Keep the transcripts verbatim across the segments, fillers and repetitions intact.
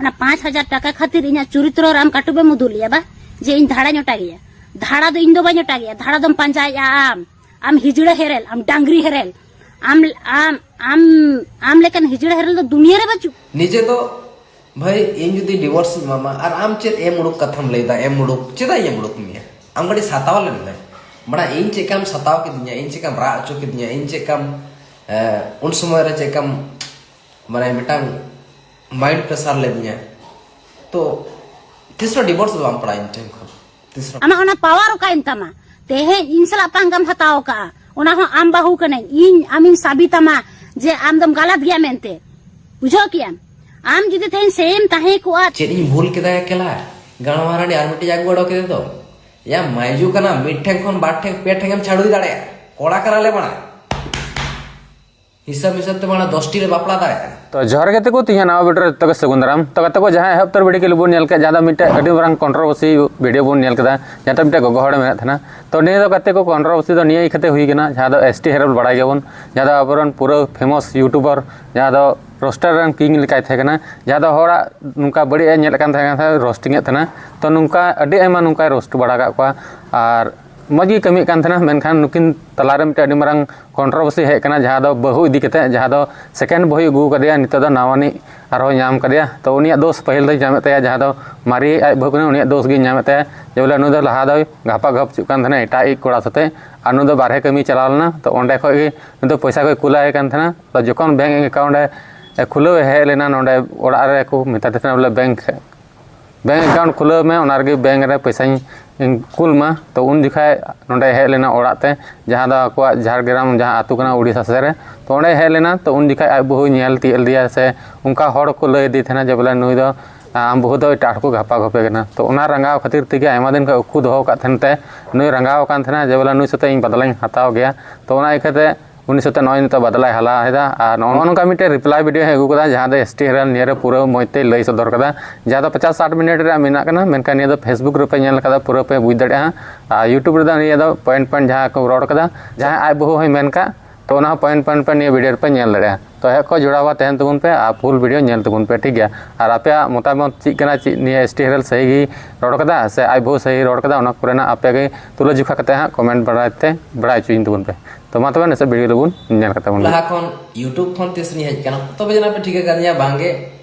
ᱚᱱᱟ ᱯᱟᱸᱪ ᱦᱟᱡᱟᱨ ᱴᱟᱠᱟ ᱠᱷᱟᱹᱛᱤᱨ ᱤᱧᱟᱹᱜ ᱪᱚᱨᱤᱛᱨᱚ ᱨᱮ ᱟᱢ ᱠᱟᱹᱴᱩᱵ ᱮᱢ ᱩᱫᱩᱜ ᱞᱮᱭᱟ ᱵᱟ, ᱡᱮ ᱤᱧ ᱫᱷᱟᱲᱟᱧ ᱚᱴᱟᱜᱮᱭᱟ᱾ ᱫᱷᱟᱲᱟ ᱫᱚ ᱤᱧ ᱫᱚ ᱵᱟᱹᱧ ᱚᱴᱟᱜᱮᱭᱟ, ᱫᱷᱟᱲᱟ ᱫᱚᱢ ᱯᱟᱸᱡᱟᱭᱮᱫᱼᱟ ᱟᱢ᱾ ᱟᱢ ᱦᱤᱡᱲᱟᱹ ᱦᱮᱨᱮᱞ, ᱟᱢ ᱰᱟᱝᱨᱤ ᱦᱮᱨᱮᱞ, ᱟᱢ ᱟᱢ ᱟᱢ ᱟᱢ ᱞᱮᱠᱟᱱ ᱦᱤᱡᱲᱟᱹ ᱦᱮᱨᱮᱞ ᱫᱚ ᱫᱩᱱᱤᱭᱟᱹ ᱨᱮ ᱵᱟᱹᱪᱩᱜ᱾ ᱱᱤᱡᱮ ᱫᱚ ᱵᱷᱟᱹᱭ, ᱤᱧ ᱡᱩᱫᱤ divorce ᱤᱧ ᱮᱢᱟᱢᱟ, ᱟᱨ ᱟᱢ ᱪᱮᱫ ᱮᱢ ᱩᱰᱩᱠ ᱠᱟᱛᱷᱟᱢ ᱞᱟᱹᱭᱫᱟ? ᱮᱢ ᱩᱰᱩᱠ ᱪᱮᱫᱟᱜ ᱤᱧ ᱮᱢ ᱩᱰᱩᱠ ᱢᱮᱭᱟ? ᱟᱢ ᱠᱟᱹᱴᱤᱡ ᱥᱟᱛᱟᱣ ᱞᱮᱱ ᱢᱮ᱾ ᱵᱟᱲᱟ, ᱤᱧ ᱪᱮᱫ ᱞᱮᱠᱟᱢ ᱥᱟᱛᱟᱣ ᱠᱤᱫᱤᱧᱟ, ᱤᱧ ᱪᱮᱫ ᱞᱮᱠᱟᱢ ᱨᱟᱜ ᱦᱚᱪᱚ ᱠᱤᱫᱤᱧᱟ, ᱤᱧ ᱪᱮᱫ ᱞᱮᱠᱟᱢ, ᱮ, ᱩᱱ ᱥᱚᱢᱚᱭ ᱨᱮ ᱪᱮᱫ ᱞᱮᱠᱟᱢ, ᱢᱟᱱᱮ, ᱢᱤᱫᱴᱟᱝ mind pressure ᱞᱮᱫᱤᱧᱟ᱾ ᱛᱚ ᱛᱤᱥ ᱦᱚᱸ divorce ᱫᱚ ᱵᱟᱢ ᱯᱟᱲᱟᱜᱼᱟ ᱤᱧ ᱴᱷᱮᱱ ᱠᱷᱚᱱ, ᱛᱤᱥ ᱦᱚᱸ᱾ ᱟᱢᱟᱜ ᱚᱱᱟ power ᱚᱠᱟᱭᱮᱱ ᱛᱟᱢᱟ? ᱛᱮᱦᱮᱧ ᱤᱧ ᱥᱟᱞᱟᱜ ᱯᱟᱝᱜᱟᱢ ᱦᱟᱛᱟᱣ ᱠᱟᱜᱼᱟ, ᱚᱱᱟ ᱦᱚᱸ ᱟᱢ ᱵᱟᱹᱦᱩ ᱠᱟᱹᱱᱟᱹᱧ, ᱤᱧ ᱟᱢᱤᱧ ᱥᱟᱵᱤᱛᱟᱢᱟ ᱡᱮ ᱟᱢ ᱫᱚᱢ ᱜᱟᱞᱟᱛ ᱜᱮᱭᱟ ᱢᱮᱱᱛᱮ᱾ ᱵᱩᱡᱷᱟᱹᱣ ᱠᱮᱭᱟᱢ? ᱟᱢ ᱡᱩᱫᱤ ᱛᱮᱦᱮᱧ ᱥᱮᱢ ᱛᱟᱦᱮᱸ ᱠᱚᱜᱼᱟ᱾ ᱪᱮᱫ ᱤᱧ ᱵᱷᱩᱞ ᱠᱮᱫᱟ ᱮᱠᱞᱟ? ᱜᱟᱲᱣᱟ ᱨᱟᱱᱤ ᱟᱨ ᱢᱤᱫᱴᱤᱡ ᱟᱹᱜᱩ ᱜᱚᱲᱚ ᱠᱮᱫᱮ ᱫᱚ᱾ ᱭᱟ ᱢᱟᱭᱡᱩ ᱠᱟᱱᱟ, ᱢᱤᱫ ᱴᱷᱮᱱ ᱠᱷᱚᱱ ᱵᱟᱨ ᱴᱷᱮᱱ, ᱯᱮ ᱴᱷᱮᱱ ᱮᱢ ᱪᱷᱟᱰᱩᱭ ᱫᱟᱲᱮᱭᱟᱜᱼᱟ᱾ ᱠᱚᱲᱟ ᱠᱟᱱᱟᱞᱮ ᱢᱟᱲᱟᱝ᱾ ᱦᱤᱥᱟᱹᱵ ᱦᱤᱥᱟᱹᱵ ᱛᱮ ᱢᱟᱲᱟᱝ ᱫᱚᱥᱴᱤ ᱞᱮ ᱵᱟᱯᱞᱟ ᱫᱟᱲᱮᱭᱟᱜᱼᱟ᱾ ᱛᱚ ᱡᱚᱦᱟᱨ ᱜᱟᱛᱮ ᱠᱚ, ᱛᱤᱦᱤᱧ ᱱᱟᱣᱟ video ᱨᱮ ᱡᱚᱛᱚ ᱜᱮ ᱥᱟᱹᱜᱩᱱ ᱫᱟᱨᱟᱢ᱾ ᱛᱚ ᱜᱟᱛᱮ ᱠᱚ, ᱡᱟᱦᱟᱸ ᱮᱦᱚᱵ ᱩᱛᱟᱹᱨ video ᱠᱤᱞᱤᱯ ᱵᱚᱱ ᱧᱮᱞ ᱠᱮᱫ, ᱡᱟᱦᱟᱸ ᱫᱚ ᱢᱤᱫᱴᱮᱡ ᱟᱹᱰᱤ ᱢᱟᱨᱟᱝ controversy video ᱵᱚᱱ ᱧᱮᱞ ᱠᱮᱫᱟ, ᱡᱟᱦᱟᱸ ᱫᱚ ᱢᱤᱫᱴᱮᱡ ᱜᱚᱜᱚ ᱦᱚᱲᱮ ᱢᱮᱱᱮᱫ ᱛᱟᱦᱮᱱᱟ᱾ ᱛᱚ ᱱᱤᱭᱟᱹ ᱫᱚ ᱜᱟᱛᱮ ᱠᱚ controversy ᱫᱚ ᱱᱤᱭᱟᱹ ᱤᱠᱷᱟᱹᱛᱮ ᱦᱩᱭ ᱠᱟᱱᱟ, ᱡᱟᱦᱟᱸ ᱫᱚ ST ᱦᱮᱨᱮᱞ ᱵᱟᱲᱟᱭ ᱜᱮᱭᱟᱵᱚᱱ, ᱡᱟᱦᱟᱸ ᱫᱚ ᱟᱵᱚᱨᱮᱱ ᱯᱩᱨᱟᱹ famous YouTuber, ᱡᱟᱦᱟᱸ ᱫᱚ roaster ᱨᱮᱱ king ᱞᱮᱠᱟᱭ ᱛᱟᱦᱮᱸ ᱠᱟᱱᱟ, ᱡᱟᱦᱟᱸ ᱫᱚ ᱦᱚᱲᱟᱜ ᱱᱚᱝᱠᱟ ᱵᱟᱹᱲᱤᱡ ᱮ ᱧᱮᱞᱮᱫ ᱠᱟᱱ ᱛᱟᱦᱮᱸ ᱠᱟᱱ ᱛᱟᱦᱮᱸ, roasting ᱮᱫ ᱛᱟᱦᱮᱱᱟ᱾ ᱛᱚ ᱱᱚᱝᱠᱟ ᱟᱹᱰᱤ ᱟᱭᱢᱟ ᱱᱚᱝᱠᱟᱭ roast ᱵᱟᱲᱟ ᱠᱟᱜ ᱠᱚᱣᱟ, ᱟᱨ ᱢᱚᱡᱽ ᱜᱮ ᱠᱟᱹᱢᱤᱭᱮᱫ ᱠᱟᱱ ᱛᱟᱦᱮᱱᱟ᱾ ᱢᱮᱱᱠᱷᱟᱱ ᱱᱩᱠᱤᱱ ᱛᱟᱞᱟᱨᱮ ᱢᱤᱫᱴᱮᱱ ᱟᱹᱰᱤ ᱢᱟᱨᱟᱝ controversy ᱦᱮᱡ ᱠᱟᱱᱟ, ᱡᱟᱦᱟᱸ ᱫᱚ ᱵᱟᱹᱦᱩ ᱤᱫᱤ ᱠᱟᱛᱮ, ᱡᱟᱦᱟᱸ ᱫᱚ second ᱵᱟᱹᱦᱩᱭ ᱟᱹᱜᱩ ᱟᱠᱟᱫᱮᱭᱟ, ᱱᱤᱛᱚᱜ ᱫᱚ ᱱᱟᱣᱟᱱᱤᱡ ᱟᱨᱦᱚᱸ ᱧᱟᱢ ᱠᱟᱫᱮᱭᱟ᱾ ᱛᱚ ᱩᱱᱤᱭᱟᱜ ᱫᱳᱥ ᱯᱟᱹᱦᱤᱞ ᱫᱚᱭ ᱧᱟᱢᱮᱫ ᱛᱟᱭᱟ, ᱡᱟᱦᱟᱸ ᱫᱚ ᱢᱟᱨᱮ ᱟᱡ ᱵᱟᱹᱦᱩ ᱠᱟᱱᱟ, ᱩᱱᱤᱭᱟᱜ ᱫᱳᱥ ᱜᱮᱭ ᱧᱟᱢᱮᱫ ᱛᱟᱭᱟ, ᱡᱮ ᱵᱚᱞᱮ ᱱᱩᱭ ᱫᱚ ᱞᱟᱦᱟ ᱫᱚᱭ ᱜᱷᱟᱯᱟ ᱜᱷᱟᱯ ᱦᱚᱪᱚᱜ ᱠᱟᱱ ᱛᱟᱦᱮᱱᱟ ᱮᱴᱟᱜ ᱤᱡ ᱠᱚᱲᱟ ᱥᱟᱛᱮ, ᱟᱨ ᱱᱩᱭ ᱫᱚ ᱵᱟᱨᱦᱮ ᱠᱟᱹᱢᱤ ᱪᱟᱞᱟᱣ ᱞᱮᱱᱟ, ᱛᱚ ᱚᱸᱰᱮ ᱠᱷᱚᱡ ᱜᱮ ᱱᱩᱭ ᱫᱚ ᱯᱚᱭᱥᱟ ᱠᱚᱭ ᱠᱩᱞᱟᱭ ᱠᱟᱱ ᱛᱟᱦᱮᱱᱟ᱾ ᱛᱚ ᱡᱚᱠᱷᱚᱱ bank account ᱮ ᱠᱷᱩᱞᱟᱹᱣ ᱮ ᱦᱮᱡ ᱞᱮᱱᱟ, ᱱᱚᱰᱮ ᱚᱲᱟᱜ ᱨᱮᱠᱚ ᱢᱮᱛᱟ ᱫᱮ ᱛᱟᱦᱮᱱᱟ ᱵᱚᱞᱮ bank bank account ᱠᱷᱩᱞᱟᱹᱣ ᱢᱮ, ᱚᱱᱟ ᱨᱮᱜᱮ bank ᱨᱮ ᱯᱚᱭᱥᱟᱧ ᱠᱩᱞ ᱢᱟ᱾ ᱛᱚ ᱩᱱ ᱡᱚᱠᱷᱟᱡ ᱱᱚᱸᱰᱮ ᱦᱮᱡ ᱞᱮᱱᱟ ᱚᱲᱟᱜ ᱛᱮ, ᱡᱟᱦᱟᱸ ᱫᱚ ᱟᱠᱚᱣᱟᱜ ᱡᱷᱟᱲᱜᱨᱟᱢ ᱡᱟᱦᱟᱸ ᱟᱹᱛᱩ ᱠᱟᱱᱟ ᱩᱲᱤᱥᱥᱟ ᱥᱮᱫ ᱨᱮ᱾ ᱛᱚ ᱚᱸᱰᱮ ᱦᱮᱡ ᱞᱮᱱᱟ, ᱛᱚ ᱩᱱ ᱡᱚᱠᱷᱟᱡ ᱟᱡ ᱵᱟᱹᱦᱩᱭ ᱧᱮᱞ ᱛᱤᱭᱳᱜ ᱞᱮᱫᱮᱭᱟ, ᱥᱮ ᱚᱱᱠᱟ ᱦᱚᱲ ᱠᱚ ᱞᱟᱹᱭ ᱟᱫᱮ ᱛᱟᱦᱮᱱᱟ ᱡᱮ ᱵᱚᱞᱮ ᱱᱩᱭ ᱫᱚ, ᱟᱢ ᱵᱟᱹᱦᱩ ᱫᱚ ᱮᱴᱟᱜ ᱦᱚᱲ ᱠᱚ ᱜᱷᱟᱯᱟ ᱜᱷᱟᱯᱮ ᱠᱟᱱᱟ᱾ ᱛᱚ ᱚᱱᱟ ᱨᱟᱸᱜᱟᱣ ᱠᱷᱟᱹᱛᱤᱨ ᱛᱮᱜᱮ ᱟᱭᱢᱟ ᱫᱤᱱ ᱠᱷᱚᱡ ᱩᱠᱩ ᱫᱚᱦᱚ ᱟᱠᱟᱫ ᱛᱟᱦᱮᱱ ᱛᱮ, ᱱᱩᱭ ᱨᱟᱸᱜᱟᱣ ᱟᱠᱟᱱ ᱛᱟᱦᱮᱱᱟ ᱡᱮ ᱵᱚᱞᱮ ᱱᱩᱭ ᱥᱟᱛᱮ ᱤᱧ ᱵᱟᱫᱞᱟᱧ ᱦᱟᱛᱟᱣ ᱜᱮᱭᱟ᱾ ᱛᱚ ᱚᱱᱟ ᱤᱭᱠᱷᱟᱹ ᱛᱮ ᱩᱱᱤ ᱥᱟᱛᱮ ᱱᱚᱜᱼᱚᱭ ᱱᱤᱛᱚᱜ ᱵᱟᱫᱞᱟᱭ ᱦᱟᱞᱟ ᱮᱫᱟ᱾ ᱟᱨ ᱱᱚᱜᱼᱚ ᱱᱚᱝᱠᱟ ᱢᱤᱫᱴᱮᱱ reply video ᱦᱚᱸᱭ ᱟᱹᱜᱩ ᱠᱟᱫᱟ, ᱡᱟᱦᱟᱸ ᱫᱚ ST ᱦᱮᱨᱮᱞ ᱱᱤᱭᱟᱹ ᱨᱮ ᱯᱩᱨᱟᱹ ᱢᱚᱡᱽ ᱛᱮᱭ ᱞᱟᱹᱭ ᱥᱚᱫᱚᱨ ᱠᱟᱫᱟ, ᱡᱟᱦᱟᱸ ᱫᱚ ᱯᱚᱪᱟᱥ ᱥᱟᱴ ᱢᱤᱱᱤᱴ ᱨᱮᱭᱟᱜ ᱢᱮᱱᱟᱜ ᱠᱟᱱᱟ, ᱢᱮᱱᱠᱷᱟᱱ ᱱᱤᱭᱟᱹ ᱫᱚ Facebook ᱨᱮᱯᱮ ᱧᱮᱞ ᱠᱟᱫᱟ, ᱯᱩᱨᱟᱹ ᱯᱮ ᱵᱩᱡᱽ ᱫᱟᱲᱮᱭᱟᱜᱼᱟ᱾ ᱟᱨ YouTube ᱨᱮᱫᱚ ᱱᱤᱭᱟᱹ ᱫᱚ point point ᱡᱟᱦᱟᱸ ᱠᱚ ᱨᱚᱲ ᱠᱟᱫᱟ, ᱡᱟᱦᱟᱸᱭ ᱟᱡ ᱵᱟᱹᱦᱩ ᱦᱚᱸᱭ ᱢᱮᱱ ᱠᱟᱜ, ᱛᱚ ᱚᱱᱟ ᱦᱚᱸ point point point ᱱᱤᱭᱟᱹ video ᱨᱮᱯᱮ ᱧᱮᱞ ᱫᱟᱲᱮᱭᱟᱜᱼᱟ᱾ ᱛᱚ ᱦᱮᱡ ᱠᱚ ᱡᱚᱲᱟᱣ ᱛᱟᱦᱮᱱ ᱛᱟᱵᱚᱱ ᱯᱮ ᱟᱨ full video ᱧᱮᱞ ᱛᱟᱵᱚᱱ ᱯᱮ, ᱴᱷᱤᱠ ᱜᱮᱭᱟ? ᱟᱨ ᱟᱯᱮᱭᱟᱜ ᱢᱚᱛᱟᱢᱚᱛ ᱪᱮᱫ ᱠᱟᱱᱟ, ᱪᱮᱫ ᱱᱤᱭᱟᱹ S T ᱦᱮᱨᱟᱞ ᱥᱟᱹᱦᱤ ᱜᱮ ᱨᱚᱲ ᱠᱟᱫᱟ ᱥᱮ ᱟᱡ ᱵᱟᱹᱦᱩ ᱥᱟᱹᱦᱤ ᱨᱚᱲ ᱠᱟᱫᱟ, ᱚᱱᱟ ᱠᱚᱨᱮᱱᱟᱜ ᱟᱯᱮ ᱜᱮ ᱛᱩᱞᱟᱹ ᱡᱚᱠᱷᱟ ᱠᱟᱛᱮ ᱦᱟᱸᱜ comment ᱵᱟᱲᱟᱭ ᱛᱮ ᱵᱟᱲᱟᱭ ᱦᱚᱪᱚᱧ ᱛᱟᱵᱚᱱ ᱯᱮ᱾ ᱛᱚ ᱢᱟ ᱛᱚᱵᱮ ᱱᱤᱛᱚᱜ video ᱨᱮᱵᱚᱱ ᱧᱮᱞ ᱠᱟᱛᱮ ᱵᱚᱱ ᱞᱟᱦᱟ ᱠᱷᱚᱱ YouTube ᱠᱷᱚᱱ ᱛᱤᱥ ᱞᱤᱧ ᱦᱮᱡ ᱠᱟᱱᱟ? ᱛᱚᱵᱮ ᱡᱟᱱᱟ ᱯᱮ ᱴᱷᱤᱠᱟᱹ ᱠᱟᱫᱤᱧᱟ ᱵᱟᱝᱜᱮ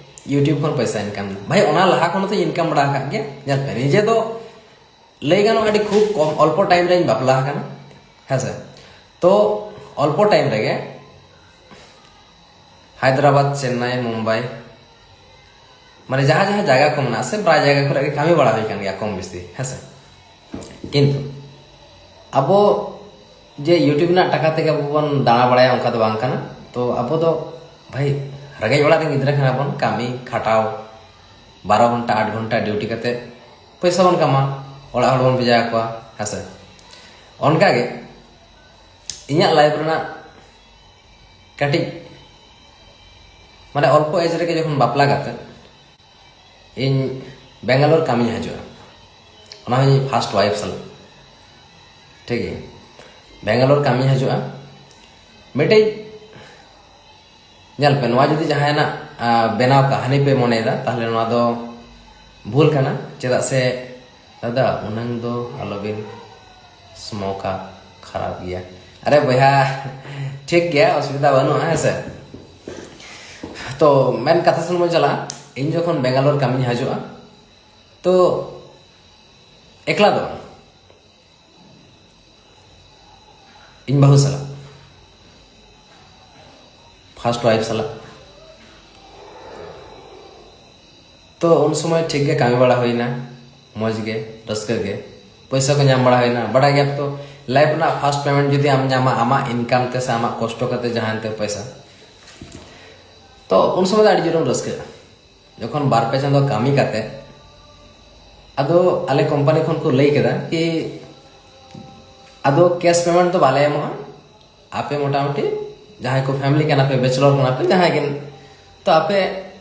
YouTube ᱠᱷᱚᱱ ᱯᱚᱭᱥᱟ income ᱫᱟ᱾ ᱵᱷᱟᱭ, ᱚᱱᱟ ᱞᱟᱦᱟ ᱠᱷᱚᱱ ᱦᱚᱸᱛᱚᱧ income ᱵᱟᱲᱟ ᱟᱠᱟᱫ ᱜᱮᱭᱟ᱾ ᱧᱮᱞ ᱯᱮ, ᱱᱤᱡᱮ ᱫᱚ ᱞᱟᱹᱭ ᱜᱟᱱᱚᱜᱼᱟ ᱟᱹᱰᱤ ᱠᱷᱩᱵ ᱠᱚᱢ, ᱚᱞᱯᱚ time ᱨᱮᱧ ᱵᱟᱯᱞᱟ ᱟᱠᱟᱱᱟ, ᱦᱮᱸᱥᱮ? ᱛᱚ ᱚᱞᱯᱚ time ᱨᱮᱜᱮ ᱦᱟᱭᱫᱨᱟᱵᱟᱫᱽ, ᱪᱮᱱᱱᱟᱭ, ᱢᱩᱢᱵᱟᱭ, ᱢᱟᱱᱮ ᱡᱟᱦᱟᱸ ᱡᱟᱦᱟᱸ ᱡᱟᱭᱜᱟ ᱠᱚ ᱢᱮᱱᱟᱜᱼᱟ ᱥᱮ, ᱯᱨᱟᱭ ᱡᱟᱭᱜᱟ ᱠᱚᱨᱮ ᱜᱮ ᱠᱟᱹᱢᱤ ᱵᱟᱲᱟ ᱦᱩᱭ ᱠᱟᱱ ᱜᱮᱭᱟ ᱠᱚᱢ ᱵᱮᱥᱤ, ᱦᱮᱸᱥᱮ? ᱠᱤᱱᱛᱩ ᱟᱵᱚ ᱡᱮ YouTube ᱨᱮᱱᱟᱜ ᱴᱟᱠᱟ ᱛᱮᱜᱮ ᱟᱵᱚ ᱵᱚᱱ ᱫᱟᱬᱟ ᱵᱟᱲᱟᱭᱟ, ᱚᱱᱠᱟ ᱫᱚ ᱵᱟᱝ ᱠᱟᱱᱟ᱾ ᱛᱚ ᱟᱵᱚ ᱫᱚ ᱵᱷᱟᱭ, ᱨᱮᱸᱜᱮᱡ ᱚᱲᱟᱜ ᱨᱮᱱ ᱜᱤᱫᱽᱨᱟᱹ ᱠᱟᱱᱟ ᱵᱚᱱ, ᱠᱟᱹᱢᱤ ᱠᱷᱟᱴᱟᱣ, ᱵᱟᱨᱚ ᱜᱷᱚᱱᱴᱟ, ᱟᱴ ᱜᱷᱚᱱᱴᱟ duty ᱠᱟᱛᱮ ᱯᱚᱭᱥᱟ ᱵᱚᱱ ᱠᱟᱢᱟ, ᱚᱲᱟᱜ ᱦᱚᱲ ᱵᱚᱱ ᱵᱷᱮᱡᱟ ᱟᱠᱚᱣᱟ, ᱦᱮᱸᱥᱮ? ᱚᱱᱠᱟᱜᱮ ᱤᱧᱟᱹᱜ life ᱨᱮᱱᱟᱜ ᱠᱟᱹᱴᱤᱡ, ᱢᱟᱱᱮ ᱚᱞᱯᱚ age ᱨᱮᱜᱮ ᱡᱚᱠᱷᱚᱱ ᱵᱟᱯᱞᱟ ᱠᱟᱛᱮ ᱤᱧ ᱵᱮᱝᱜᱟᱞᱳᱨ ᱠᱟᱹᱢᱤᱧ ᱦᱤᱡᱩᱜᱼᱟ, ᱚᱱᱟ ᱦᱚᱸ ᱤᱧ first wife ᱥᱟᱞᱟᱜ, ᱴᱷᱤᱠ ᱜᱮᱭᱟ? ᱵᱮᱝᱜᱟᱞᱳᱨ ᱠᱟᱹᱢᱤᱧ ᱦᱤᱡᱩᱜᱼᱟ, ᱢᱤᱫᱴᱤᱡ ᱧᱮᱞ ᱯᱮ, ᱱᱚᱣᱟ ᱡᱩᱫᱤ ᱡᱟᱦᱟᱸᱭᱟᱜ, ᱟ, ᱵᱮᱱᱟᱣ ᱠᱟᱹᱦᱱᱤ ᱯᱮ ᱢᱚᱱᱮᱭᱮᱫᱟ, ᱛᱟᱦᱞᱮ ᱱᱚᱣᱟ ᱫᱚ ᱵᱷᱩᱞ ᱠᱟᱱᱟ᱾ ᱪᱮᱫᱟᱜ ᱥᱮ ᱫᱟᱫᱟ, ᱩᱱᱟᱹᱝ ᱫᱚ ᱟᱞᱚᱵᱤᱱ smokeᱟ, ᱠᱷᱟᱨᱟᱯ ᱜᱮᱭᱟ᱾ ᱟᱨᱮ ᱵᱚᱭᱦᱟ, ᱴᱷᱤᱠ ᱜᱮᱭᱟ, ᱚᱥᱩᱵᱤᱫᱷᱟ ᱵᱟᱹᱱᱩᱜᱼᱟ, ᱦᱮᱸ ᱥᱮ? ᱛᱚ ᱢᱮᱱ ᱠᱟᱛᱷᱟ ᱥᱮᱱ ᱵᱚᱱ ᱪᱟᱞᱟᱜᱼᱟ, ᱤᱧ ᱡᱚᱠᱷᱚᱱ ᱵᱮᱝᱜᱟᱞᱳᱨ ᱠᱟᱹᱢᱤᱧ ᱦᱤᱡᱩᱜᱼᱟ, ᱛᱚ ᱮᱠᱞᱟ ᱫᱚ ᱵᱟᱝ, ᱤᱧ ᱵᱟᱹᱦᱩ ᱥᱟᱞᱟᱜ, first wife ᱥᱟᱞᱟᱜ᱾ ᱛᱚ ᱩᱱ ᱥᱚᱢᱚᱭ ᱴᱷᱤᱠ ᱜᱮ ᱠᱟᱹᱢᱤ ᱵᱟᱲᱟ ᱦᱩᱭᱱᱟ, ᱢᱚᱡᱽ ᱜᱮ, ᱨᱟᱹᱥᱠᱟᱹ ᱜᱮ, ᱯᱚᱭᱥᱟ ᱠᱚ ᱧᱟᱢ ᱵᱟᱲᱟ ᱦᱩᱭᱱᱟ᱾ ᱵᱟᱲᱟᱭ ᱜᱮᱭᱟ ᱯᱮ ᱛᱚ, life ᱨᱮᱱᱟᱜ first payment ᱡᱩᱫᱤ ᱟᱢ ᱧᱟᱢᱟ ᱟᱢᱟᱜ income ᱛᱮ ᱥᱮ ᱟᱢᱟᱜ ᱠᱚᱥᱴᱚ ᱠᱟᱛᱮ ᱡᱟᱦᱟᱸ ᱛᱮ ᱯᱚᱭᱥᱟ, ᱛᱚ ᱩᱱ ᱥᱚᱢᱚᱭ ᱫᱚ ᱟᱹᱰᱤ ᱡᱳᱨᱮᱢ ᱨᱟᱹᱥᱠᱟᱹᱜᱼᱟ᱾ ᱡᱚᱠᱷᱚᱱ ᱵᱟᱨ ᱯᱮ ᱪᱟᱸᱫᱳ ᱠᱟᱹᱢᱤ ᱠᱟᱛᱮ, ᱟᱫᱚ ᱟᱞᱮ company ᱠᱷᱚᱱ ᱠᱚ ᱞᱟᱹᱭ ᱠᱮᱫᱟ ᱠᱤ ᱟᱫᱚ cash payment ᱫᱚ ᱵᱟᱞᱮ ᱮᱢᱚᱜᱼᱟ, ᱟᱯᱮ ᱢᱚᱴᱟᱢᱩᱴᱤ ᱡᱟᱦᱟᱸᱭ ᱠᱚ family ᱠᱟᱱᱟ ᱯᱮ, bachelor ᱠᱟᱱᱟ ᱯᱮ, ᱡᱟᱦᱟᱸᱭ ᱜᱮ, ᱛᱚ ᱟᱯᱮ